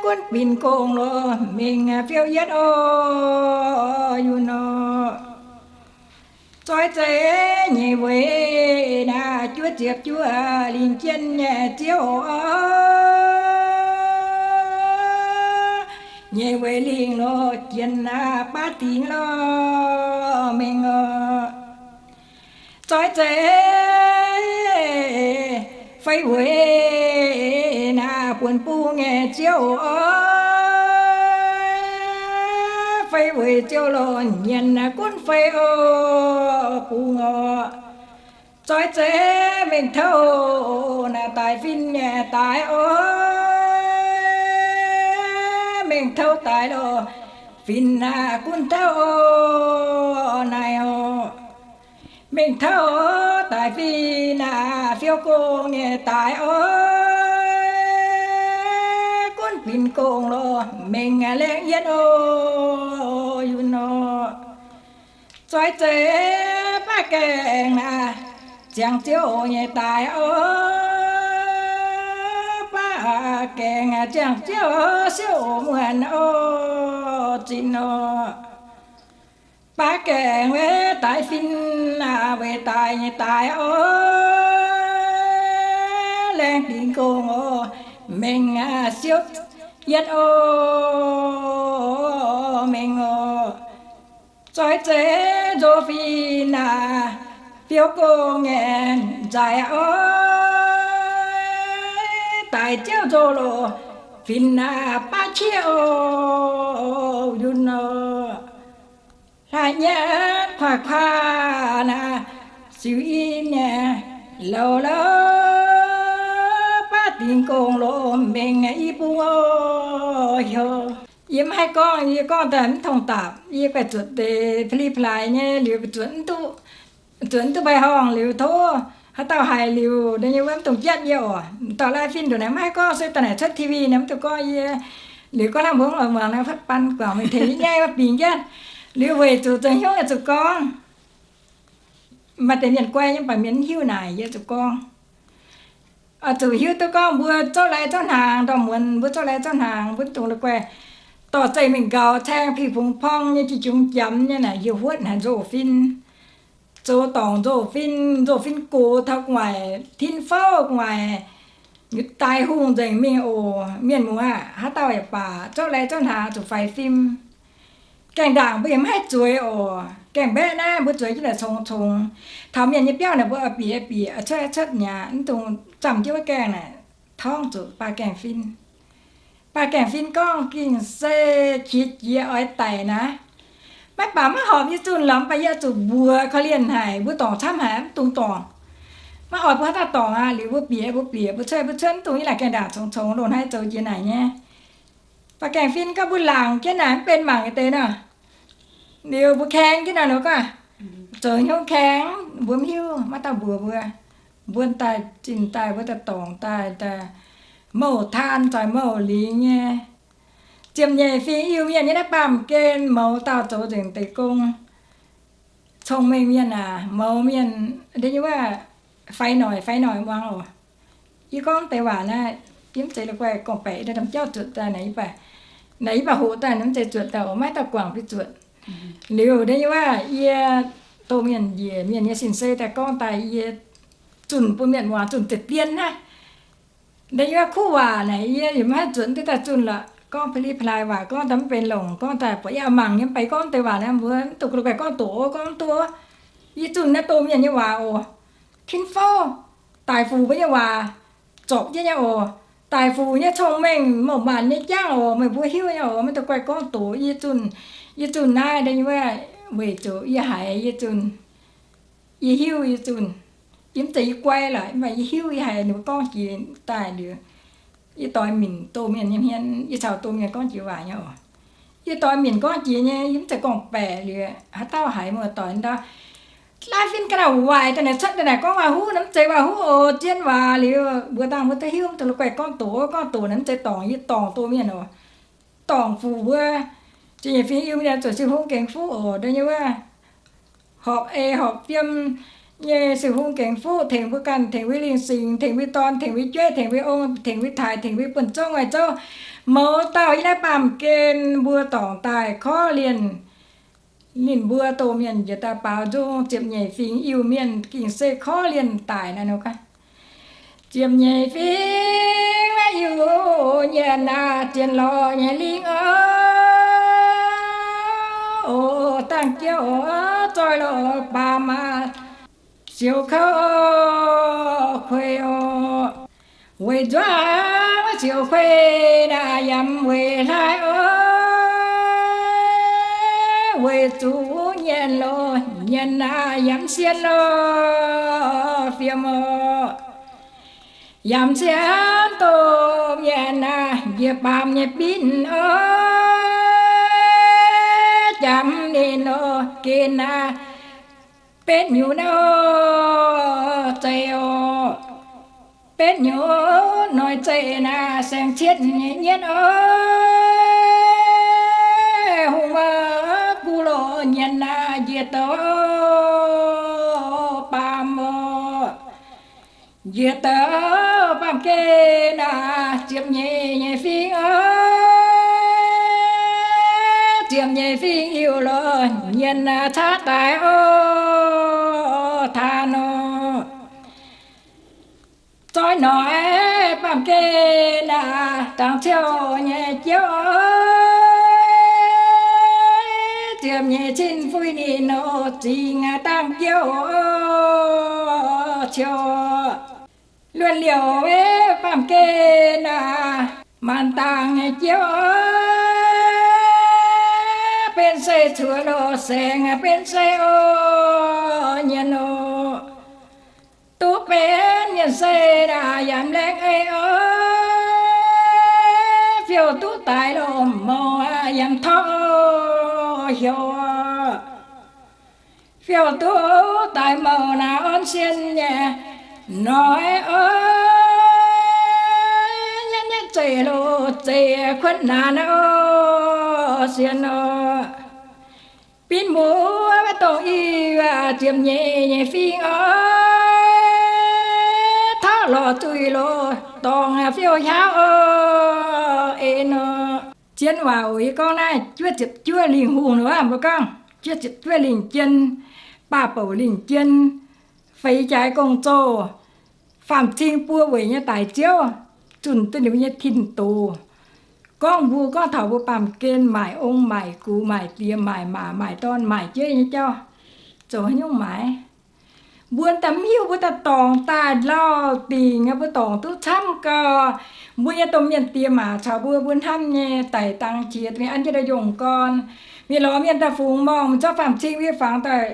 gunv binc gong loz, mengh aac, fiouv yietv oc, yunh oc. Zoih zeiv nyeic weic naaic, juov ziepc juov lingh jien nyei ziouv oc, nyei weic lingh lorh jien aqv, baav dingx lorh mengh oc. Zoih zeiz fei weic naaiv buonc bung nyei ziouv oc. Fei weic ziouv lorh nyienx gunv fei oc, bung oc. Zoih zeiz mengh touv naaiv daaih fin nyei daaih oc. Mengh touv daaih lorh fin naaiv gunv touv oc, naaiv oc. Mengh touv daaih fin naaiv fiouv gong nyei daaih oc. Gunv fin gong lorh mengh laengz yienh oc, yunc oc. Zoih zeiz baav gaengh naaiv ziangh ziouv nyei daaih oc. Baav gaengh ziangh ziouv siouv muonc oc, zinh oc. Baav gaengh weic daaih fin naaiv weic daaih nyei daaih oc. Laengz dingx gong oc, mengh siouv yienh oc, mengh oc. Zoih zeiz nzox fin naaiv fiouv gong nyei nzaic oc. Daaih ziouv nzox loz fin naaiv baav qiex oc, yunc oc. Hlaax nyatv kuaax kuaax naaiv siux in nyei louz louz, baav dingx gong loz mengh i bung oc, heuc. Yie mv haih gorngv, yie gorngv daaih mv tong dapc. Yie guaix zuotc deix pa'li pa'laaix nyei liuz, zuotc mv duqv, zuotc mv duqv mba'horngh liuz tov haaix dauh haiz liuz, da'nyeic wuov mv dungx jatv yie oc. Dauh lai fin nduqc naaic mv haih gorngv, se daaih naaic cuotv T V naaic mv dungx gorngv yie. Liuz gorngv lamh mbuo muangx naaiv fatv ban guangc mingh tengx yie nyaiv wuov bingx jatv. Liuz weic zuqc zoux hnyouv yaac zuqc gorngv. Maaih deix mienh guai nyei, mv baac mienh mv hiuv naaic yie zuqc gorngv. Oix zuqc hiuv duqv gorngv mbuo zouv lai zouv hnaangx, ndorm muonz mbuo zouv lai zouv hnaangx, mbuo mv dungx la'guaih dorh zeih mingh nqaux, caeng pih fungx porng nyei, jiex jungx jamx nyei naaic, hieh huotv haic nzoh fin, zoux dorngc nzoh fin, nzoh fin gox taux gu'nguaaic tin fouv gu'nguaaic, daaih hungh nzengc mingh oc. Mienh muoz aah, haaix dauh yaac baac zouv lai zouv hnaangx zuqc faix fim. Gaengh ndaangc mbuo yaac mv haih zueiz oc. Gaengh mbaeqv naaiv mbuo zueiz jienv naaic congx congx. Taux mienh nyei biauv naaic mbuo oix bieqc bieqc, oix cuotv cuotv nyei, mv dungx zamh jienv wuov gaengh naaic torngv zuqc baah gaengh fin. Baah gaengh fin gorngv, Ging-Seix qiex jiez oix daic naaiv. Maiv baac maiv horpc yie zunh lorqc, mv baac yie zuqc mbuox korv-lienh haic, mbuo dorngc camv haic, mv dungx dorngc. Maiv oix mbuo haaix dauh dorngc aqv. Liuz mbuo bieqc, mbuo bieqc, mbuo cuotv, mbuo cuotv, mv dungx yie naaic gaengh ndaangc congx congx loz-hnoi zoux jiex naaic nyei. Baah gaengh fin gorngv, Mbuo laangc jienv naaic mv benx mangc deix nor. Liuz mbuo kaeng jienv naaic nor gorngv, zoux hnyouv kaeng, mbuo mv hiuv, maiv dauh mbuox mbuo. Mbuo daaih zinh daaih, mbuo daaih dorngc daaih, daaih mouc taan zoih mouc lingx nyei. Ziepc nyeic fingx Iu-Mienh nyei naaiv baamh gen mouz dauh zoux nzengc deix gong. Cong-mengh mienh aac, mouz mienh, deix nyei wuov, faix noic faix noic muangx oc. Yie gorngv deix waac naaiv, yie mv zeiz la'guaih gorngv-baeqc, da'damh jauv zuotc daaih naaic, naaic yie baac hoqc daaih naaic mv zeiz zuotc daaih oc, maiv dauh guangc bun zuotc. Liuz deix nyei wuov, yie doh mienh njiec mienh nyei sin-sei daaih gorngv daaih, yie zunh bun mienh muangx, zunh deix dien naaiv. Deix nyei wuov kuv waac naaic yie yaac maiv haih zuotc duqv daaih zunh lorqc. Gorngv pa'li pa'laaix waac gorngv daaih mv benx longc, gorngv daaih buatc yie mangc nyei, mv baac yie gorngv deix waac naaiv mbuo mv dungx la'guaih gorngv doqc, gorngv duqv. Yie zunh naaiv doh mienh nyei waac oc. Tin-fouv, daic fuc mbuo nyei waac, zorpc jienv nyei oc. Daic fuc nyei cong-mengh, mouc maanc nyei jangv oc, meih mbuo hiuv nyei oc. Maiv dungx guaih gorngv doqc. Yie zunh, yie zunh naaiv deix nyei wuov, weic zuqc yie haiz yie zunh, yie hiuv yie zunh. Yie mv zeiz yie guai lorqc, mv baac yie hiuv yie haiz ninh mbuo gorngv jiex daaih liuz, yie doix minc doh mienh nyei hmien, yie caux doh mienh gorngv jiex waac nyei oc. Yie doix minc gorngv jiex nyei, yie mv zeiz gorngv-baeqc liuz, haaix dauh haiz muoz-doic ndau, lai fin ga'naaiv waaic daaih naaic cuotv daaih naaic gorngv waac-huv naaic, mv zeiz waac-huv oc, zien waac liuz, mbuo dangh mbuo duqv hiuv, mv dungx la'guaih gorngv doqc, gorngv doqc naaic mv zeiz dorngc, yie dorngc doh mienh oc. Dorngc fuc mbuo, ziepc nyeic fingx Iu-Mienh zuqc Singx Hungh gengx fuqv oc. Deix nyei wuov, horpc ei horpc fiem nyei Singx Hungh gengx fuqv, tengx mbuo ganh, tengx mbuo lingh singx, tengx mbuo dorn, tengx mbuo jueiv, tengx mbuo ong, tengx mbuo taaix, tengx mbuo buonv-zouv, nguaaic-zouv, mouz dauh yiem naaiv baamh gen mbuo dorngc daaih korv lienh. Ninh mbuo doh mienh njiec daaih baaux nzung, ziepc nyeic fingx Iu-Mienh Ging-Seix korv lienh daic naaiv nor gaax. Ziepc nyeic fingx Iu-Mienh aah, zien lorh nyei lingh oc. O, dangh jiouv oc, zoih loh baamz maah, siouc kouv kuei oc. Weic nzuonx siouc kuei naaic yaac weic hlaaix oc, weic zuqc nyienx loh, nyienx naaic yaac sien loh fiem oc. Yaac sien doh mienh naaic njiec baamz nyei binv oc, jangx ninh oc, geh naaic betv nyuoz naaiv oc, zeiz oc. Betv nyuoz noic zeiz naaic saeng cietv nyei nyietv oc. Hungh maaih buo loh nyienx naaic njiec douc baamz oc. Njiec douc baamz gen naaic ziepc nyeic nyei fingx oc. Ziepc nyeic fingx iu loh nyienx naaic caqv daaih oc, taan oc. Zoih noic baamz gen naaic dangx ciouv nyei jiouv oc. Ziepc nyeic cin fuix ninh oc, zingx dangh jiouv ciouv. Luonx liouc baamz gen naaic maanc dangx nyei jiouv oc. Benx sei cuotv loh saeng benx sei oc, nyienx oc. Duqv benx nyienx sei naaic yaac laengz ei oc. Fiou duqv daaix loh mouc yaac torqv heuc. Fiou duqv daaix mouc naaic orn sien nyei noic oc. Nyietv nyietv zeiv loh zeiv kuotv naanc oc, sien oc. Binv mbuo wuov dongh i ziepc nyeic nyei fingx oc. Tauv lorz zuiz loh dorngc fiou hiauv oc, en oc. Zien waac oc, yie gorngv naaiv juov ziepc juov lingh hungh wuov, mbuo gorngv juov ziepc juov lingh jien, baah bouc lingh jien, feix jaaix gong-zoh, faam-cing buo weic nyei daic ziouv, zunh duqv ninh mbuo nyei tin-doz. Gorngv mbuo gorngv taux mbuo baamh gen maaic ong maaic gux maaic diex maaic maac maaic dorn maaic jeiv nyei jauv, zoux haaix nyungc maaic? Mbuo daaih mv hiuv, mbuo daaih dorngc daaih lauh dingc, mbuo dorngc duqv camv gau. Mbuo nyei domh mienh diex maac caux mbuo, mbuo hnamv nyei daic dangx qiex mingh an jienv ndau-yongh gorn, mingh lorz mienh daaih fungx morngh, zorqv faam-cing mbuo nyei fangx daaih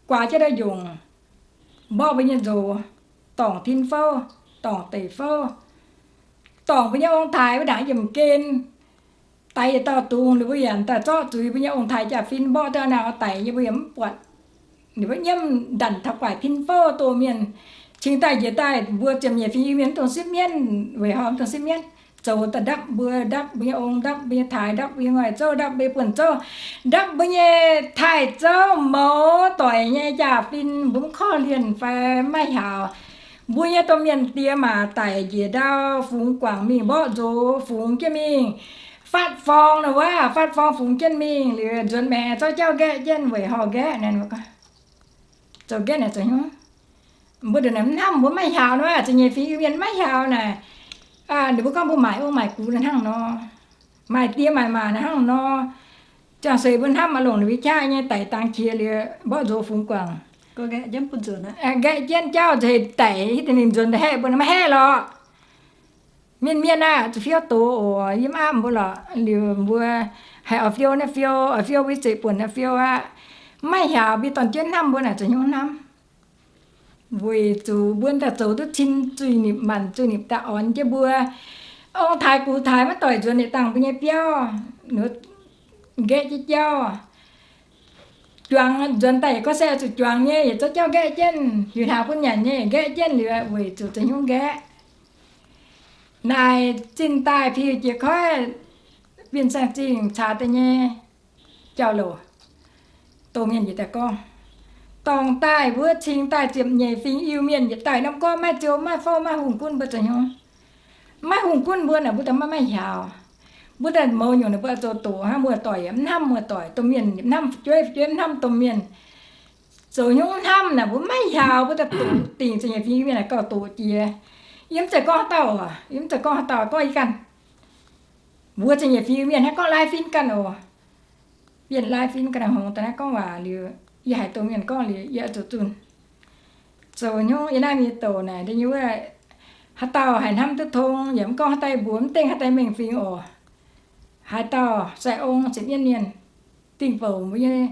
guaax jienv ndau-yongh, mborqv mbuo nyei nzox, dorngc tin-fouv, dorngc deic-fouv, dorngc mbuo nyei ong-taaix wuov ndaangc yiemh gen. Daix yietc dauh dungz liuz mbuo yaac daaih zorqv zuiz mbuo nyei ong-taaix jaa-fin mborqv daaih naaic oix daic nyei mbuo yaac mv buatc. Ninh mbuo nyiemv ndanc taux guaaic tin-fouv doh mienh. Cingx daaih njiec daaih mbuo ziepc nyeic fingx Iu-Mienh mv dongh sipv mienv, weic horpc mv dongh sipv mienv, zoux daaih ndapv mbuo, ndapv mbuo nyei ong, ndapv mbuo nyei taaix, ndapv mbuo nyei ngoic zouv, ndapv mbuo nyei buonv zouv, ndapv mbuo nyei taaix zouv mouz doic nyei jaa-fin, mbuo mv korv lienh fai maiv hiaaux. Mbuo nyei domh mienh diex maac daic njiec ndau fungx guangc mingh mborqv nzox fungx jienv mingh, fatv forng nor wuov, fatv forng fungx jienv mingh liuz nzuonx maengx zorqv jauv nqaeqv jienv weic horh nqaeqv naaic, zoux nqaeqv naaic zoux hnyouv. Mbuo ndongc naaic mv hnamv, mbuo maiv hiaaux nor, ziepc nyeic fingx Iu-Mienh maiv hiaaux naaic. Ninh mbuo gorngv mbuo maaic ong maaic gux naaic hnangv nor, maaic diex maaic maac naaic hnangv nor. Ziangh seix mbuo hnamv maiv longc ninh mbuo qaqv nyei daic dangx qiex liuz mborqv nzox fungx guangc, nqaeqv jienv jauv nzengc daic, hiuv duqv ninh nzuonx daaih haeqv mbuo nor maiv haeqv lorqc. Mienh mienh aah, zuqc fiou doz oc, yiem aapv mbuo lorqc. Liuz mbuo haiz oix fiou naaiv fiou, oix fiou mbuo zeiv buonc naaiv fiou aqv. Maiv hiaaux mbuo dorn-jueiv hnamv mbuo naaic zoux hnyouv hnamv. Weic zuqc mbuo daaih zoux duqv cin zuiz-nipc maanc zuiz-nipc daaih orn jienv mbuo. Ong-taaix gux-taaix maiv doic nzuonx yietc dangh mbuo nyei biauv, nqaeqv jienv jauv. Juangc nzuonx daaih yietc gorngv se zuqc juangc nyei, yietc zouv jauv nqaeqv jienv, hiuc hnaangx bun nyanc nyei nqaeqv jienv liuz weic zuqc zoux hnyouv nqaeqv. Naaic zinh daaih piu jiex koiv, Bienh Saeng Zingh caax daaih nyei jauv-louc, dongh mienh njiec daaih gorngv, dorngc daaih mbuo cingx daaih ziepc nyeic fingx Iu-Mienh njiec daaih norm gorngv maiv ziou maiv fouv maiv hungh gunv mbuo zoux hnyouv. Maiv hungh gunv mbuo naaic mbuo daaih maiv maaih hiaaux. Mbuo daaih mouz nyungc naaic mbuo zoux doqc hnangv muoz-doic yaac mv hnamv muoz-doic, domh mienh mv hnamv fu'jueiv, fu'jueiv mv hnamv domh mienh. Zoux hnyouv mv hnamv naaic mbuo maiv hiaaux, mbuo daaih doqc dingc ziepc nyeic fingx Iu-Mienh naaic gauh doqc jiex. Yie mv zeiz gorngv haaix dauh oc, yie mv zeiz gorngv haaix dauh, gorngv yie ganh. Mbuo ziepc nyeic fingx Iu-Mienh hnangv gorngv lai fingx ganh oc. bienh lai fin ga'naaiv hngongx daaih naaiv gorngv waac liuz, yie haiz dongh mienh gorngv liuz yie oix zuqc zunh. Zoux hnyouv yie naaiv mienh douc naaic, da'nyeic wuov, haaix dauh haiz hnamv duqv tong, yaac mv gorngv haaix dauh mbuox, mv dengh haaix dauh mengh fingx oc. Haaix dauh sai ong ziepc mienv mienh, dingh bouc mbuo nyei,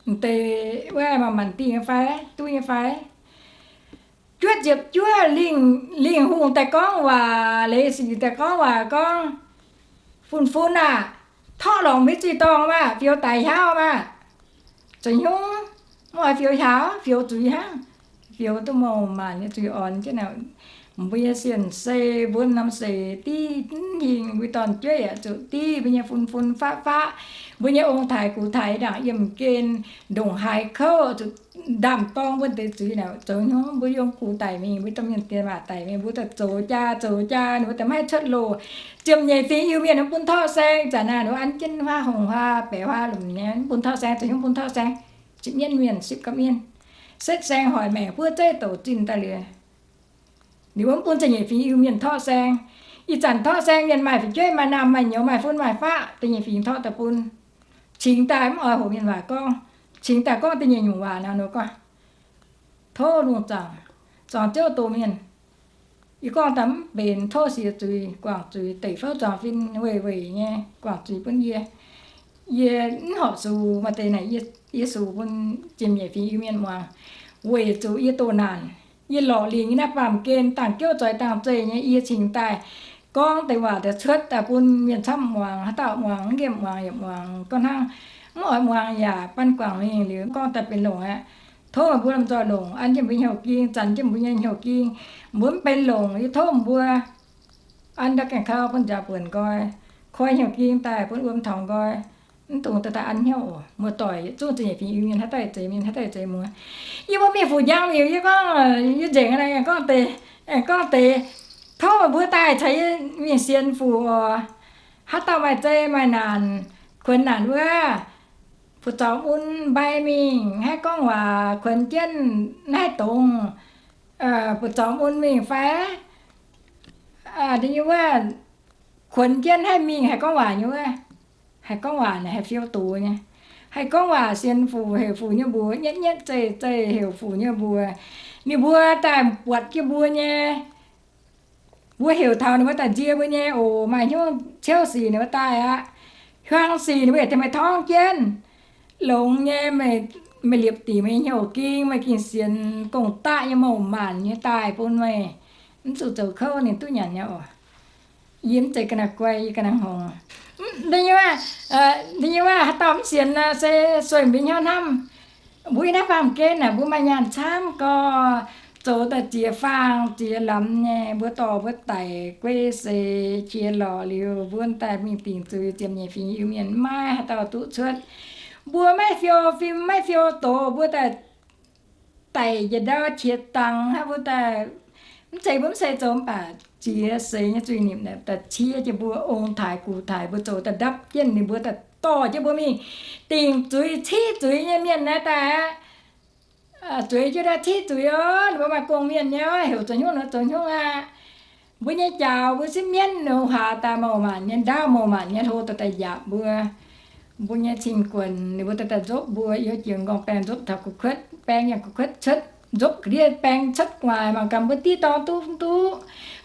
m'deix wuov maaih maanc dingh nyei fai, duqv nyei fai? Juov ziepc juov lingh, lingh hungh daaih gorngv waac, leiz sic daaih gorngv waac gorngv, Fun-fun aah! Torqv longc mbuo zuiz-dorngh maah! Fioux daic hiauv maah! Zoux hnyouv mv oix fioux hiauv, fioux zuiz hnangv. Fioux duqv mouc maanc nyei zuiz orn jienv naaic. Mbuo nyei sienh sei, mbuo norm seix div hingh, mbuo dorn-jueiv yaac zuqc div, mbuo nyei fun-fun faqv-faqv, mbuo nyei ong-taaix gux-taaix ndaangc yiem gen, ndongc haaix kouv zuqc ndaamv-dorng mbuo deix zuiz naaic. Zoux hnyouv mbuo yiem gux daic mingh, mbuo domh mienh diex maac daic mingh, mbuo daaih zoux jaa zoux jaa, ninh mbuo daaih maiv haih cuotv loh. Ziepc nyeic fingx Iu-Mienh mv bun torqv saeng, zanc naaic ninh mbuo an jienv huaav hongx huaav baeqc huaav lomc nyei, mv bun torqv saeng, zoux hnyouv mv bun torqv saeng. Ziepc mienv mienh, sipv ga'mienh, setv saeng hoic maengc buov zeiv douc zinh daaih liuz, ninh mbuo mv bun ziepc nyeic fingx Iu-Mienh torqv saeng. Ih zanc torqv saeng mienh maaih fu'jueiv maaih naamh maaih nyouz maaih fun maaih faqv, da'nyeic fingx torqv daaih bun. Cingx daaih mv oix hoqc mienh waac gorngv, cingx daaih gorngv da'nyeic nyungc waac nor, ninh gorngv, tov lungh zaangc, zuangx ziouv doh mienh. Yie gorngv daaih mv benx, tov siex zuiz guangc zuiz, deic fouv zuangx fin weic weic nyei guangc zuiz bun yie. Yie mv horpc sux, maaih deix naaic yie sux bun ziepc nyeic fingx Iu-Mienh muangx, weic zuqc yie doh naanc. Yie lorqc lingc nyei naaiv baamh gen, dangh jouv zoix dangh zeih nyei, yie cingx daaih gorngv deix waac daaih cuotv daaih bun mienh camv muangx, haaix dauh muangx, nqemh muangx yaac muangx, gorngv hnangv mv oix muangx yaac ban guangc mingh liuz gorngv daaih benx longc aqv. Tov meih mbuo lomh nzoih longc, an jienv mbuo hnyouv ging, zanc jienv mbuo nyei hnyouv ging. Mbuo mv benx longc, yie tov mbuo an ndau gaengh kaux bun nziaaux buonc nqoi, koi hnyouv ging daaih bun wuom taux nqoi. Mv dungx daaih daaih an hnyouv oc. Muoz-doic yietc zungv ziepc nyeic fingx Iu-Mienh, haaix dauh yaac zeiz mienh, haaix dauh yaac zeiz muoz. Yie mbuo mienh fuc njang liuz, yie gorngv, yie nzengc gorngv deix, gorngv deix, tov meih mbuo daaih caux yie mingh sienx fuc oc. Haaix dauh maaih zei maaih naanc, kuonx naanc wuov, fu'zoux mun mbai mingh haih gorngv waac kuonx jienv naaiv dongz, fu'zoux mun mingh fai, da'nyeic wuov, kuonx jienv haih mingh haih gorngv waac nyei wuov. Haih gorngv waac naaic haih fiou doz nyei. Haih gorngv waac sienx fuc, heuc fuc nyei mbuox, nyietv nyietv zeih zeih heuc fuc nyei mbuox. Ninh mbuo daaih buatc jienv mbuo nyei. Mbuo heuc taux ninh mbuo daaih nzie mbuo nyei oc. Maaih hnyouv ciouv sic ninh mbuo daaih aqv. Hiuang sic ninh mbuo yaac tengx meih torngv jienv. Longx nyei, meih liepc dingc meih nyei hnyouv ging, meih gengh sienx gong-daqv nyei mouc maanc nyei daaih bun meih. Mv zuqc zoux kouv ninh duqv nyanc nyei oc. Yie mv zeiz ga'naaiv guai, yie ga'naaiv hngongx. Da'nyeic wuov, haaix dauh mv sienx se sueih mbuo hnyouv hnamv. Mbuo naaiv baamh gen naaic mbuo maaih nyaanh camv gorx, zoux daaih ziex faang ziex lamz nyei, mbuo dorh mbuo daic guei seix qiex lorqc liuz, mbuo daaih mingh dingc zuiz ziepc nyeic fingx Iu-Mienh maiv haaix dauh duqv cuotv. Mbuo maiv fiou fim maiv fiou doz, mbuo daaih daic njiec ndau qiex dangx hnangv. Mbuo daaih mv zeiz, mbuo mv se zoux mv baac ziex seix nyei zuiz-nipc daaih ciev jienv mbuo ong-taaix gux-taaix, mbuo zoux daaih ndapv jienv ninh mbuo, daaih dorh jienv mbuo mingh dingc zuiz civ zuiz nyei mienh naaiv daaih aqv. Zueiz jienv daaih civ zuiz oc. Ninh mbuo maaih gong-mienh nyei, heuc zoux hnyouv nor zoux hnyouv aqv. Mbuo nyei jaux mbuo sipv mienv nor, haaix daaih mouc maanc nyei ndaauv, mouc maanc nyei hlo daaih daaih yaac mbuo. Mbuo nyei cing-guonc ninh mbuo daaih daaih nzopv mbuo, yiem jiex nqorngv baeng nzopv taux gu'kuotv, baeng yangh gu'kuotv cuotv, nzopv ga'ndiev baeng cuotv gu'nguaaic, mangc gaax mbuo div dorngx duqv mv duqv.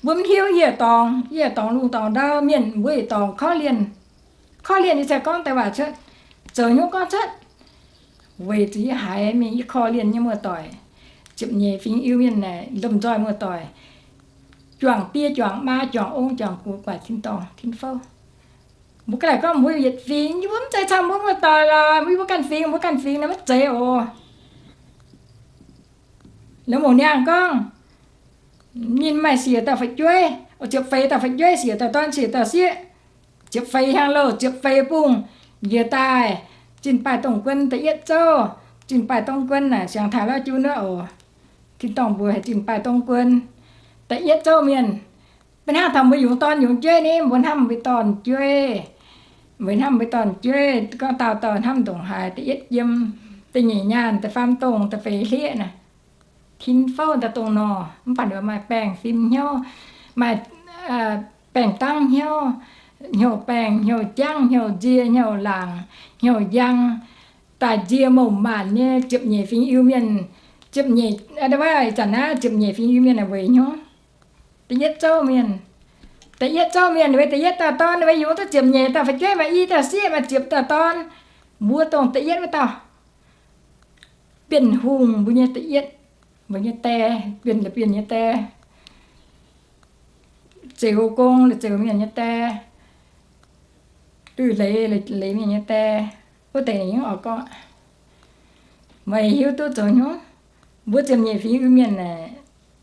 Mbuo mv hiuv, yie dorngx, yie dorngx lungh dorngx ndau, mienh mbuo yietc dorngx korv lienh. Korv lienh nyei se gorngv deix waac cuotv, zoux hnyouv gorngv cuotv. Weic zuqc yie haiz mingh yie korv lienh nyei muoz-doic, ziepc nyeic fingx Iu-Mienh naaic lomh nzoih muoz-doic, juangc die juangc maa juangc ong juangc gux guaaic tin-dorngh tin-fouv. Mbuo ga'naaiv gorngv mbuo yietc fingx, yie mbuo mv zeiz camv mbuo muoz-doic lorqc, mbuo ganh fingx, mbuo ganh fingx naaiv maiv zeiz oc. La'mueic niangh gorngv, ninh maaih siec dauh fu'jueiv, ziepc feix dauh fu'jueiv, siec dauh dorn, siec dauh sieqv, ziepc feix hiaang louh, ziepc feix bungh njiec daaih, zinh baaih dongh guon da'yietv zouv. Zinh baaih dongh guon naaic siangx taaih lorz jiu nuov oc. Tin-dorngh mbuox haic zinh baaih dongh guon da'yietv zouv mienh. Maiv hnangv taux mbuo yungz dorn yungz jueiv ni, mbuo hnamv mbuo dorn-jueiv. Mbuo hnamv mbuo dorn-jueiv gorngv dauh dauh hnamv ndongc haaix, da'yietv yiem, da'nyeic nyaanh, da'faam dongh, da'feix hlieqv naaic. Tin-fouv daaih dongh nor, mv baac maaih baengh fim hnyouv, maaih baengh dangv hnyouv, hnyouv baengh, hnyouv jangv, hnyouv nzie, hnyouv laangc, hnyouv njang, daaih nzie mouc maanc nyei ziepc nyeic fingx Iu-Mienh, ziepc nyeic, ih zanc naaiv ziepc nyeic fingx Iu-Mienh weic hnyouv da'yietv zouv mienh. Da'yietv zouv mienh weic da'yietv dauh dorn, weic yungz duqv ziepc nyeic dauh fu'jueiv, maaih i dauh sieqv, maaih ziepc dauh dorn. Mbuo dongh da'yietv wuov dauh, Bienh Hungh mbuo nyei da'yietv, mbuo nyei die, Bienh La'bienh nyei die, Zeux Gong, Zeux Mienh nyei die, Lui Leiz, Leiz Mienh nyei die, wuov deix ninh oix gorngv, meih hiuv duqv zoux hnyouv, mbuo ziepc nyeic fingx Iu-Mienh aeqv,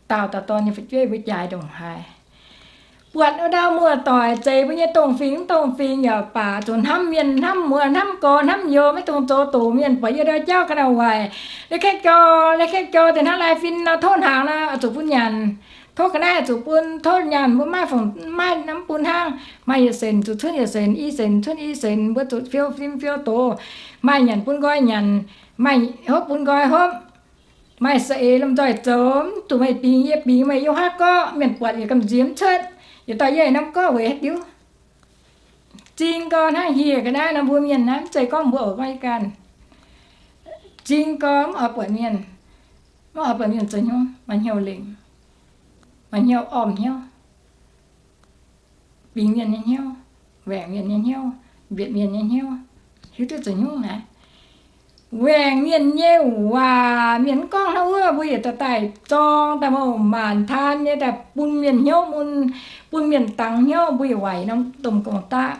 daauh dauh dorn nyei fu'jueiv mbuo jaaix ndongc haaix. Buatc wuov ndau muoz-doic zeiz mbuo nyei dongh fingx mv dongh fingx yaac baac zuqc hnamv mienh, hnamv muoz, hnamv gorx, hnamv youz, maiv dungx zoux doqc mienh, buatc yie ndau jauv ga'naaiv waaic, la'kaengv jorx, la'kaengv jorx deix hnangv lai fin nor, tov hnaangx nor, oix zuqc bun nyanc. Tov ga'naaiv oix zuqc bun, tov nyanc mbuo maiv fungc, maiv mv bun hnangv. Maaih yietc senc zuqc cunv yietc senc, i senc cunv i senc, mbuo zuqc fiou fim fiou doz. Maaih nyanc bun nqoi nyanc, maaih hopv bun nqoi hopv. Maaih saeng-eix lomh nzoih zoux, mv zuqc meih bingx yie bingx, meih yiem haaix gorqv mienh buatc yaac gamh nziex mv cuotv, yietc dauh yie norm gorqv weic haaix diuc. Zing gorx hnangv hieh ga'naaiv nor, mbuo mienh naaiv mv zeiz gorngv mbuo oix gorngv yie ganh. Zing gorx mv oix buatc mienh, mv oix buatc mienh zoux hnyouv, maaih hnyouv lengc, maaih hnyouv orm hnyouv, bingx mienh nyei hnyouv, waengc mienh nyei hnyouv, mbietc mienh nyei hnyouv, hiuv duqv zoux hnyouv naaiv. Waengc mienh nyei waac mienh mv gorngv hnangv wuov, mbuo yietc dauh daaih zorng daaih mouc maanc taan nyei daaih bun mienh hnyouv mun, bun mienh dangx hnyouv, mbuo yietc waaic norm domh gong-daqv.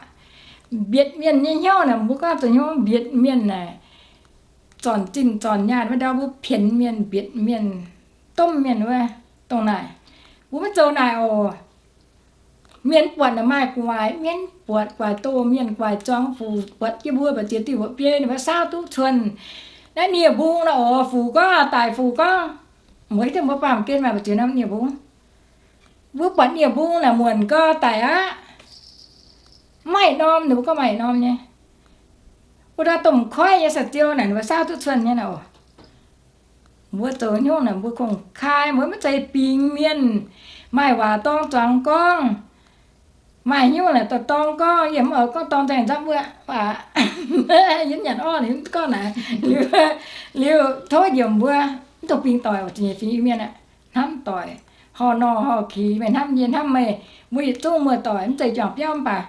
Mbietc mienh nyei hnyouv naaic, mbuo gorngv zoux hnyouv mbietc mienh naaic, zornc zinh zornc nyaanh wuov ndau mbuo pienx mienh, mbietc mienh, domh mienh wuov, dongh naaic. Mbuo maiv zoux naaic oc. Mienh buatc naaic maaih gu'nguaaic, mienh buatc gu'nguaaic doh, mienh gu'nguaaic zuangx fuc, buatc jienv mbuo mbu'ziex diuh mbuo biei ninh mbuo saauv duqv cuonx. Naaiv nie-mbung nor oc, fuc gorngv, daic fuc gorngv, mbuo hiuv duqv mbuo baamh gen maaih mbu'ziex norm nie-mbung. Mbuo buatc nie-mbung naaic muonc gau daic aqv. Maaih norm, ninh mbuo gorngv maaih norm nyei. Wuov dauh domh koiv nyei saa-ziou naaic ninh mbuo saauv duqv cuonx nyei nor. Mbuo zoux hnyouv naaic mbuo kungx kai, mbuo maiv zeiz bingx mienh. Maaih waac dorng zuangx gorngv, maaih hnyouv naaic dorh dorng gorngv, yie mv oix gorngv dorng nzaeng nzapv wuov aqv. Yie mv nyanc orv, yie mv gorngv naaic. Liuz, liuz tov njiec mbuo, mv dungx bingx doic, ziepc nyeic fingx Iu-Mienh aqv. Hnamv doic, horh nor horh kix, meih hnamv yie hnamv meih, mbuo yietc zungv muoz-doic mv zeiz juangc biauv mv baac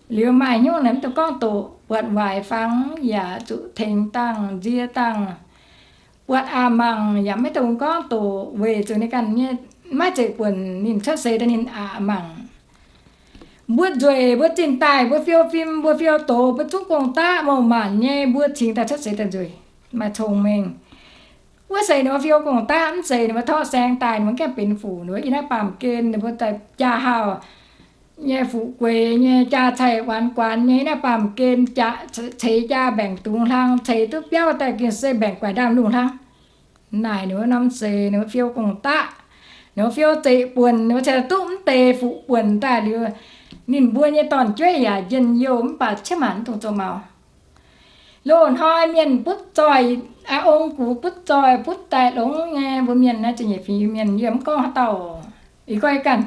liuz maaih hnyouv naaic mv dungx gorngv doqc, buatc waaic fangx yaac zuqc tengx dangh nzie dangh. Buatc aqc mangc yaac maiv dungx gorngv doqc weic zuqc ninh ganh nyei maiv zeiz buonc ninh cuotv seix daaih ninh aqc mangc. Mbuo nzueic, mbuo zinh daaih, mbuo fiou fim, mbuo fiou doz, mbuo zuqv gong-daqv mouc maanc nyei, mbuo cingx daaih cuotv seix daaih nzueic, maaih cong-mengh. Wuov seix ninh mbuo fiou gong-daqv, mv zeiz ninh mbuo torqv saeng daaih, ninh mbuo gaengh benx fuc, ninh mbuo yiem naaiv baamh gen, ninh mbuo daaih jaa haauh nyei fuqv gueix nyei, jaa caih guanx guanx nyei, yiem naaiv baamh gen ceix jaa mbaengc dungz hlang, ceix duqv biauv daaih gengh se mbaengc guaix ndaamv-lungh hlang. Naaic ninh mbuo norm seix ninh mbuo fiou gong-daqv, ninh mbuo fiou zeqc buonc, ninh mbuo cingx duqv mv deix fuqv buonc daaih liuz, ninh mbuo nyei dorn-jueiv yaac njien-youh mv baac qiex maanc mv dungx zoux maux. Loz-hnoi mienh butv zoih, ong gux butv zoih butv daaih longx nyei, mbuo mienh naaiv ziepc nyeic fingx mienh yie mv gorngv haaix dauh, ih gorngv ganh.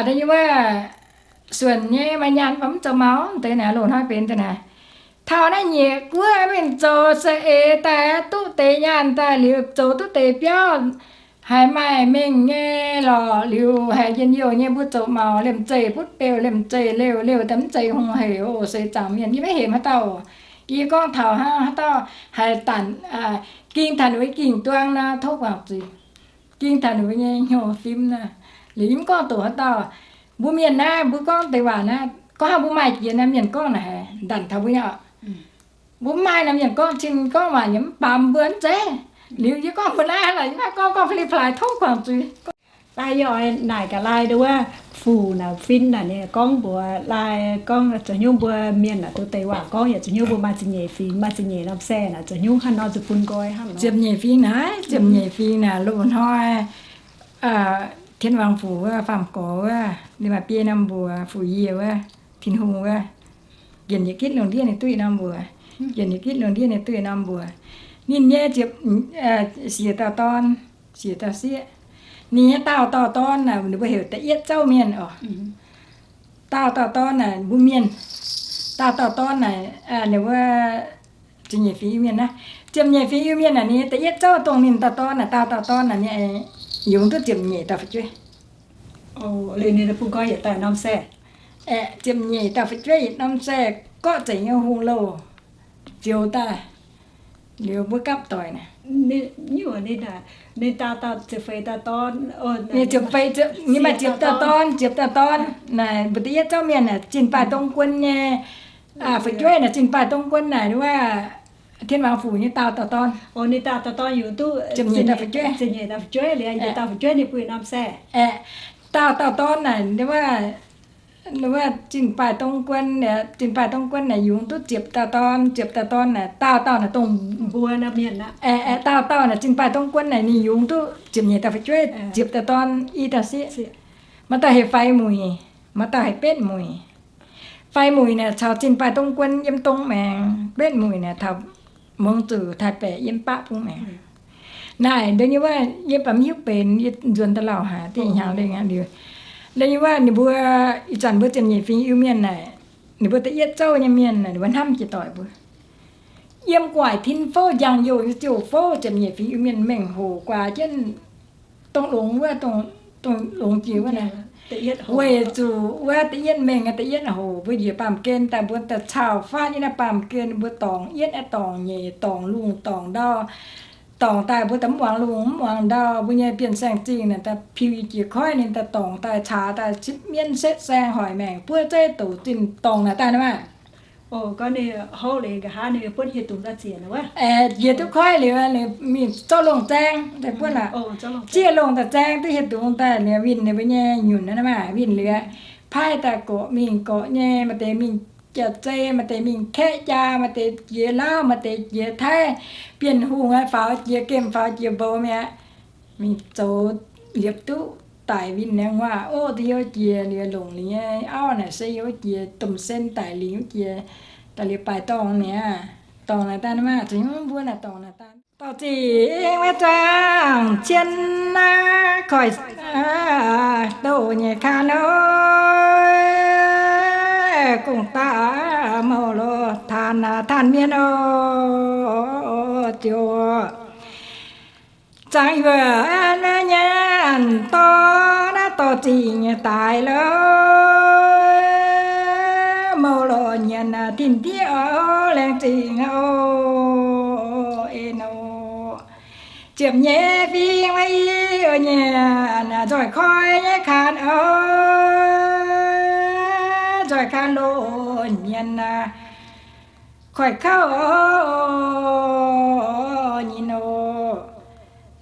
Da'nyeic wuov, suonc nyei maaih nyaanh mv baac mv zoux maux deix naaic, loz-hnoi benx deix naaic. Taux naaiv nyeic guoqv mingh zoux saeng-eix daaih, duqv deix nyaanh daaih liuz, zoux duqv deix biauv, haiz maaih mengh nyei lorqc liuz, haiz njien-youh nyei, mbuo zoux maux liemh zeih butv beuh, liemh zeih leuh leuh daaih mv zeiz hungh hec oc. Seix zaangc mienh yie maiv hemx haaix dauh. Yie gorngv taux hnangv haaix dauh haiz danc, ging taux ninh mbuo ging-duang nor, tov guangc zuiz. Ging taux ninh mbuo nyei hnyouv fim nor, liuz yie mv gorngv doqc haaix dauh. Mbuo mienh naaiv, mbuo gorngv deix waac naaiv, gorngv hnangv mbuo maaih jiex naaiv, mienh gorngv naaic haiz ndanc taux mbuo nyei oc. Mbuo mv maaih naaic, mienh gorngv cing gorngv waac nyei mv baamz mbuo mv zeiz. Liuz yie gorngv mbuo naaiv lorqc, yie maiv gorngv, gorngv fai fai tov guangc zuiz. Daaih yie oix naaic gaax lai nduov, fuc naaic fin naaic ninh gorngv mbuox lai gorngv zoux hnyouv mbuo mienh naaic duqv deix waac gorngv yaac zoux hnyouv mbuo maaih ziepc nyeic fingx, maaih ziepc nyeic norm saeng naaic zoux hnyouv haaix nor zuqc bun nqoi hnangv nor. Ziepc nyeic fingx naaic, ziepc nyeic fingx naaic loz-hnoi Tien Wangc Fuc wuov, Faam-Gorx wuov, ninh maaih biei norm mbuox, Fuc Yie wuov, Tin-Hungh wuov, njiec yietc gitv lungh ndiev ninh duqv norm mbuox, njiec yietc gitv lungh ndiev ninh duqv norm mbuox. Ninh nyei ziepc, siec dauh dorn, siec dauh sieqv. Ninh nyei daauh dauh dorn naaic ninh mbuo heuc da'yietv zouv mienh oc. Daauh dauh dorn naaic mbuo mienh, daauh dauh dorn naaic, ninh wuov ziepc nyeic fingx Iu-Mienh naaiv, ziepc nyeic fingx Iu-Mienh naaic ninh da'yietv zouv dongh ninh dauh dorn naaic, daauh dauh dorn naaic ninh yungz duqv ziepc nyeic dauh fu'jueiv. Aeqv, ziepc nyeic dauh fu'jueiv yietc norm saeh gorqv zengc nyei hungh louh fioux daaih. Liuz mbuo gapv doic naaic, ninh ziepc feix, ninh maaih ziepc dauh dorn, ziepc dauh dorn naaic, mbuo da'yietv zouv mienh naaic zinh baaih dongv guon nyei fu'jueiv naaic, zinh baaih dongv guon naaic wuov Tin Wangc Fuc nyei daauh dauh dorn, ziepc nyeic dauh fu'jueiv, dauh fu'jueiv naaic, daauh dauh dorn naaic, wuov zinh baaih dongv guon, zinh baaih dongv guon naaic yungz duqv ziepc dauh dorn, ziepc dauh dorn naaic, daauh dauh naaic dongh mbuo, daauh dauh naaic zinh baaih dongv guon naaic ninh yungz duqv ziepc nyeic dauh fu'jueiv, ziepc dauh dorn i dauh sieqv. Maaih dauh heuc Faix Muic, maaih dauh heuc Betv Muic. Faix Muic naaic caux zinh baaih dongv guon yiem dong maengx, Betv Muic naaic taux mungz zuqc Taiv Baeqc yiem baqv bung maengx. Naaic ndeic nyei wuov yie baac mv hiuv benx, yie nzuonx daaih lauh haic, dieh hnyangx lengh aqv liuz. Ndeic nyei wuov ninh mbuo ih zanc mbuo ziepc nyeic fingx Iu-Mienh naaic, ninh mbuo da'yietv zouv nyei mienh naaic, ninh mbuo hnamv jiex doic mbuo yiem gu'nguaaic tin fouv njang-youh nyei ziouc fouv ziepc nyeic fingx Iu-Mienh mengh hoc guaax jienv dongh longx wuov, dongh longx jiex wuov naaic. Weic zuqc wuov da'yietv mengh da'yietv hoc mbuo njiec baamh gen daaih, mbuo daaih caux faanv yiem naaiv baamh gen, mbuo dorngc yietv, dorngc nyeic, dorngc lungh, dorngc ndau, dorngc daaih mbuo daaih mv muangx lungh mv muangx ndau, mbuo nyei Bienh Saeng Zingh naaic daaih piu i jiex koiv, ninh daaih dorngc daaih caax daaih cipv mienv setv saeng hoic maengc buov zeiv douc zinh dorngc naaic daaih nor maah. Njiec duqv koiv liuz, mingh zorqv longh zaeng daaih buonv aqv. Zieqv longh daaih zaeng duqv hieh dungz daaih liuz, winh ninh mbuo nyei nyunc naaiv maah, winh liuz, paaiv daaih gorqv mingh gorqv nyei, maaih deix mingh jaax-zei, maaih deix mingh kaeqv jaa, maaih deix jiex Laauv, maaih deix jiex Taiv, Bienh Hungh faaux jiex gemh faaux jiex mbou mi'aqv. Mingh zoux liepc duqv daic winh nyei nguaah, ov, da'yietv jiex liuz longc liuz nyei auv naaic se youv jiex domh sen daic liuz jiex daaih liuz baaix dorngh mi'aqv. Dorngh naaic daaih maah, zuqc mbuo naaic dorngh naaic daaih. Dorh zingh maiv zuangx cien naaiv koiv doqc nyei kaan oc. Gong-daqv mouc loz taanx taanx mienh oc, ziouc zangx yuoqc nyei dorh naaiv dorh zingh daaih loh. Mouc loz nyienx tin-diev oc, laengz zingh oc, en oc. Ziepc nyeic fingx maiv i nyei nzoih koiv nyei kaan oc, nzoih kaan loz nyienx koiv kouv nyei oc.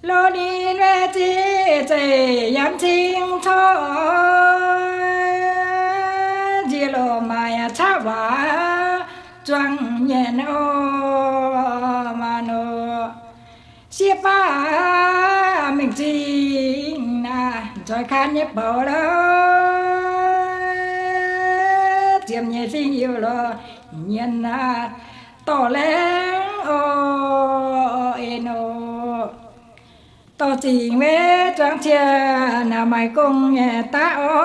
Loz ninh maiv ziqc zeiv yaac mv cing corc, nziex loz maaih caqv waac zuangx nyienx oc, maanc oc. Sieqv baav mingh zingh naaiv nzoih kaan nyei bouc loh. Ziepc nyeic fingx Iu-Mienh nyienx naaiv dorh laengz oc, en oc. Dorh zingh maiv zuangx cien naaiv maaih gong nyei daqv oc.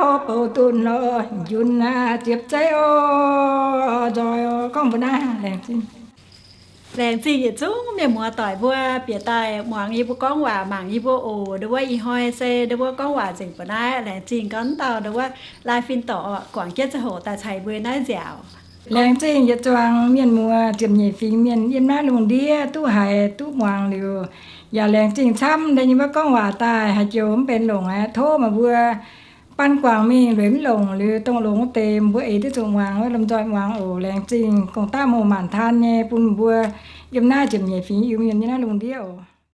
Hopv bouc dunh loh njunh naaiv ziepc zeiv oc, nzoih oc. Gorngv mbuo naaiv laengz zingh. Laengz zingh yietc zungv mienh muoz doic mbuo bieqc daaih muangx yie mbuo gorngv waac, mangc yie mbuo oc. Ndon wuov ih hnoi se ndon wuov gorngv waac nzengc mbuo naaiv. Laengz zingh gorngv dauh ndon wuov lai fin dorc guangc jienv ziangh hoc daaih caux mbuo naaiv nziaauc. Laengz zingh yietc zuangx mienh muoz ziepc nyeic fingx mienh yiem naaiv lungh ndiev duqv haiz duqv muangx liuz, yaac laengz zingh camv ndon nyei mbuo gorngv waac daaih haaix joux mv benx longc aqv. Tov meih mbuo ban guangc mingh, lueic mv longc liuz dongh longc wuov deix mbuo eix duqv zuqc muangx wuov lomh nzoih muangx oc. Laengz zingh gong-daqv mouc maanc taan nyei bun mbuo yiem naaiv ziepc nyeic fingx Iu-Mienh yiem naaiv lungh ndiev oc.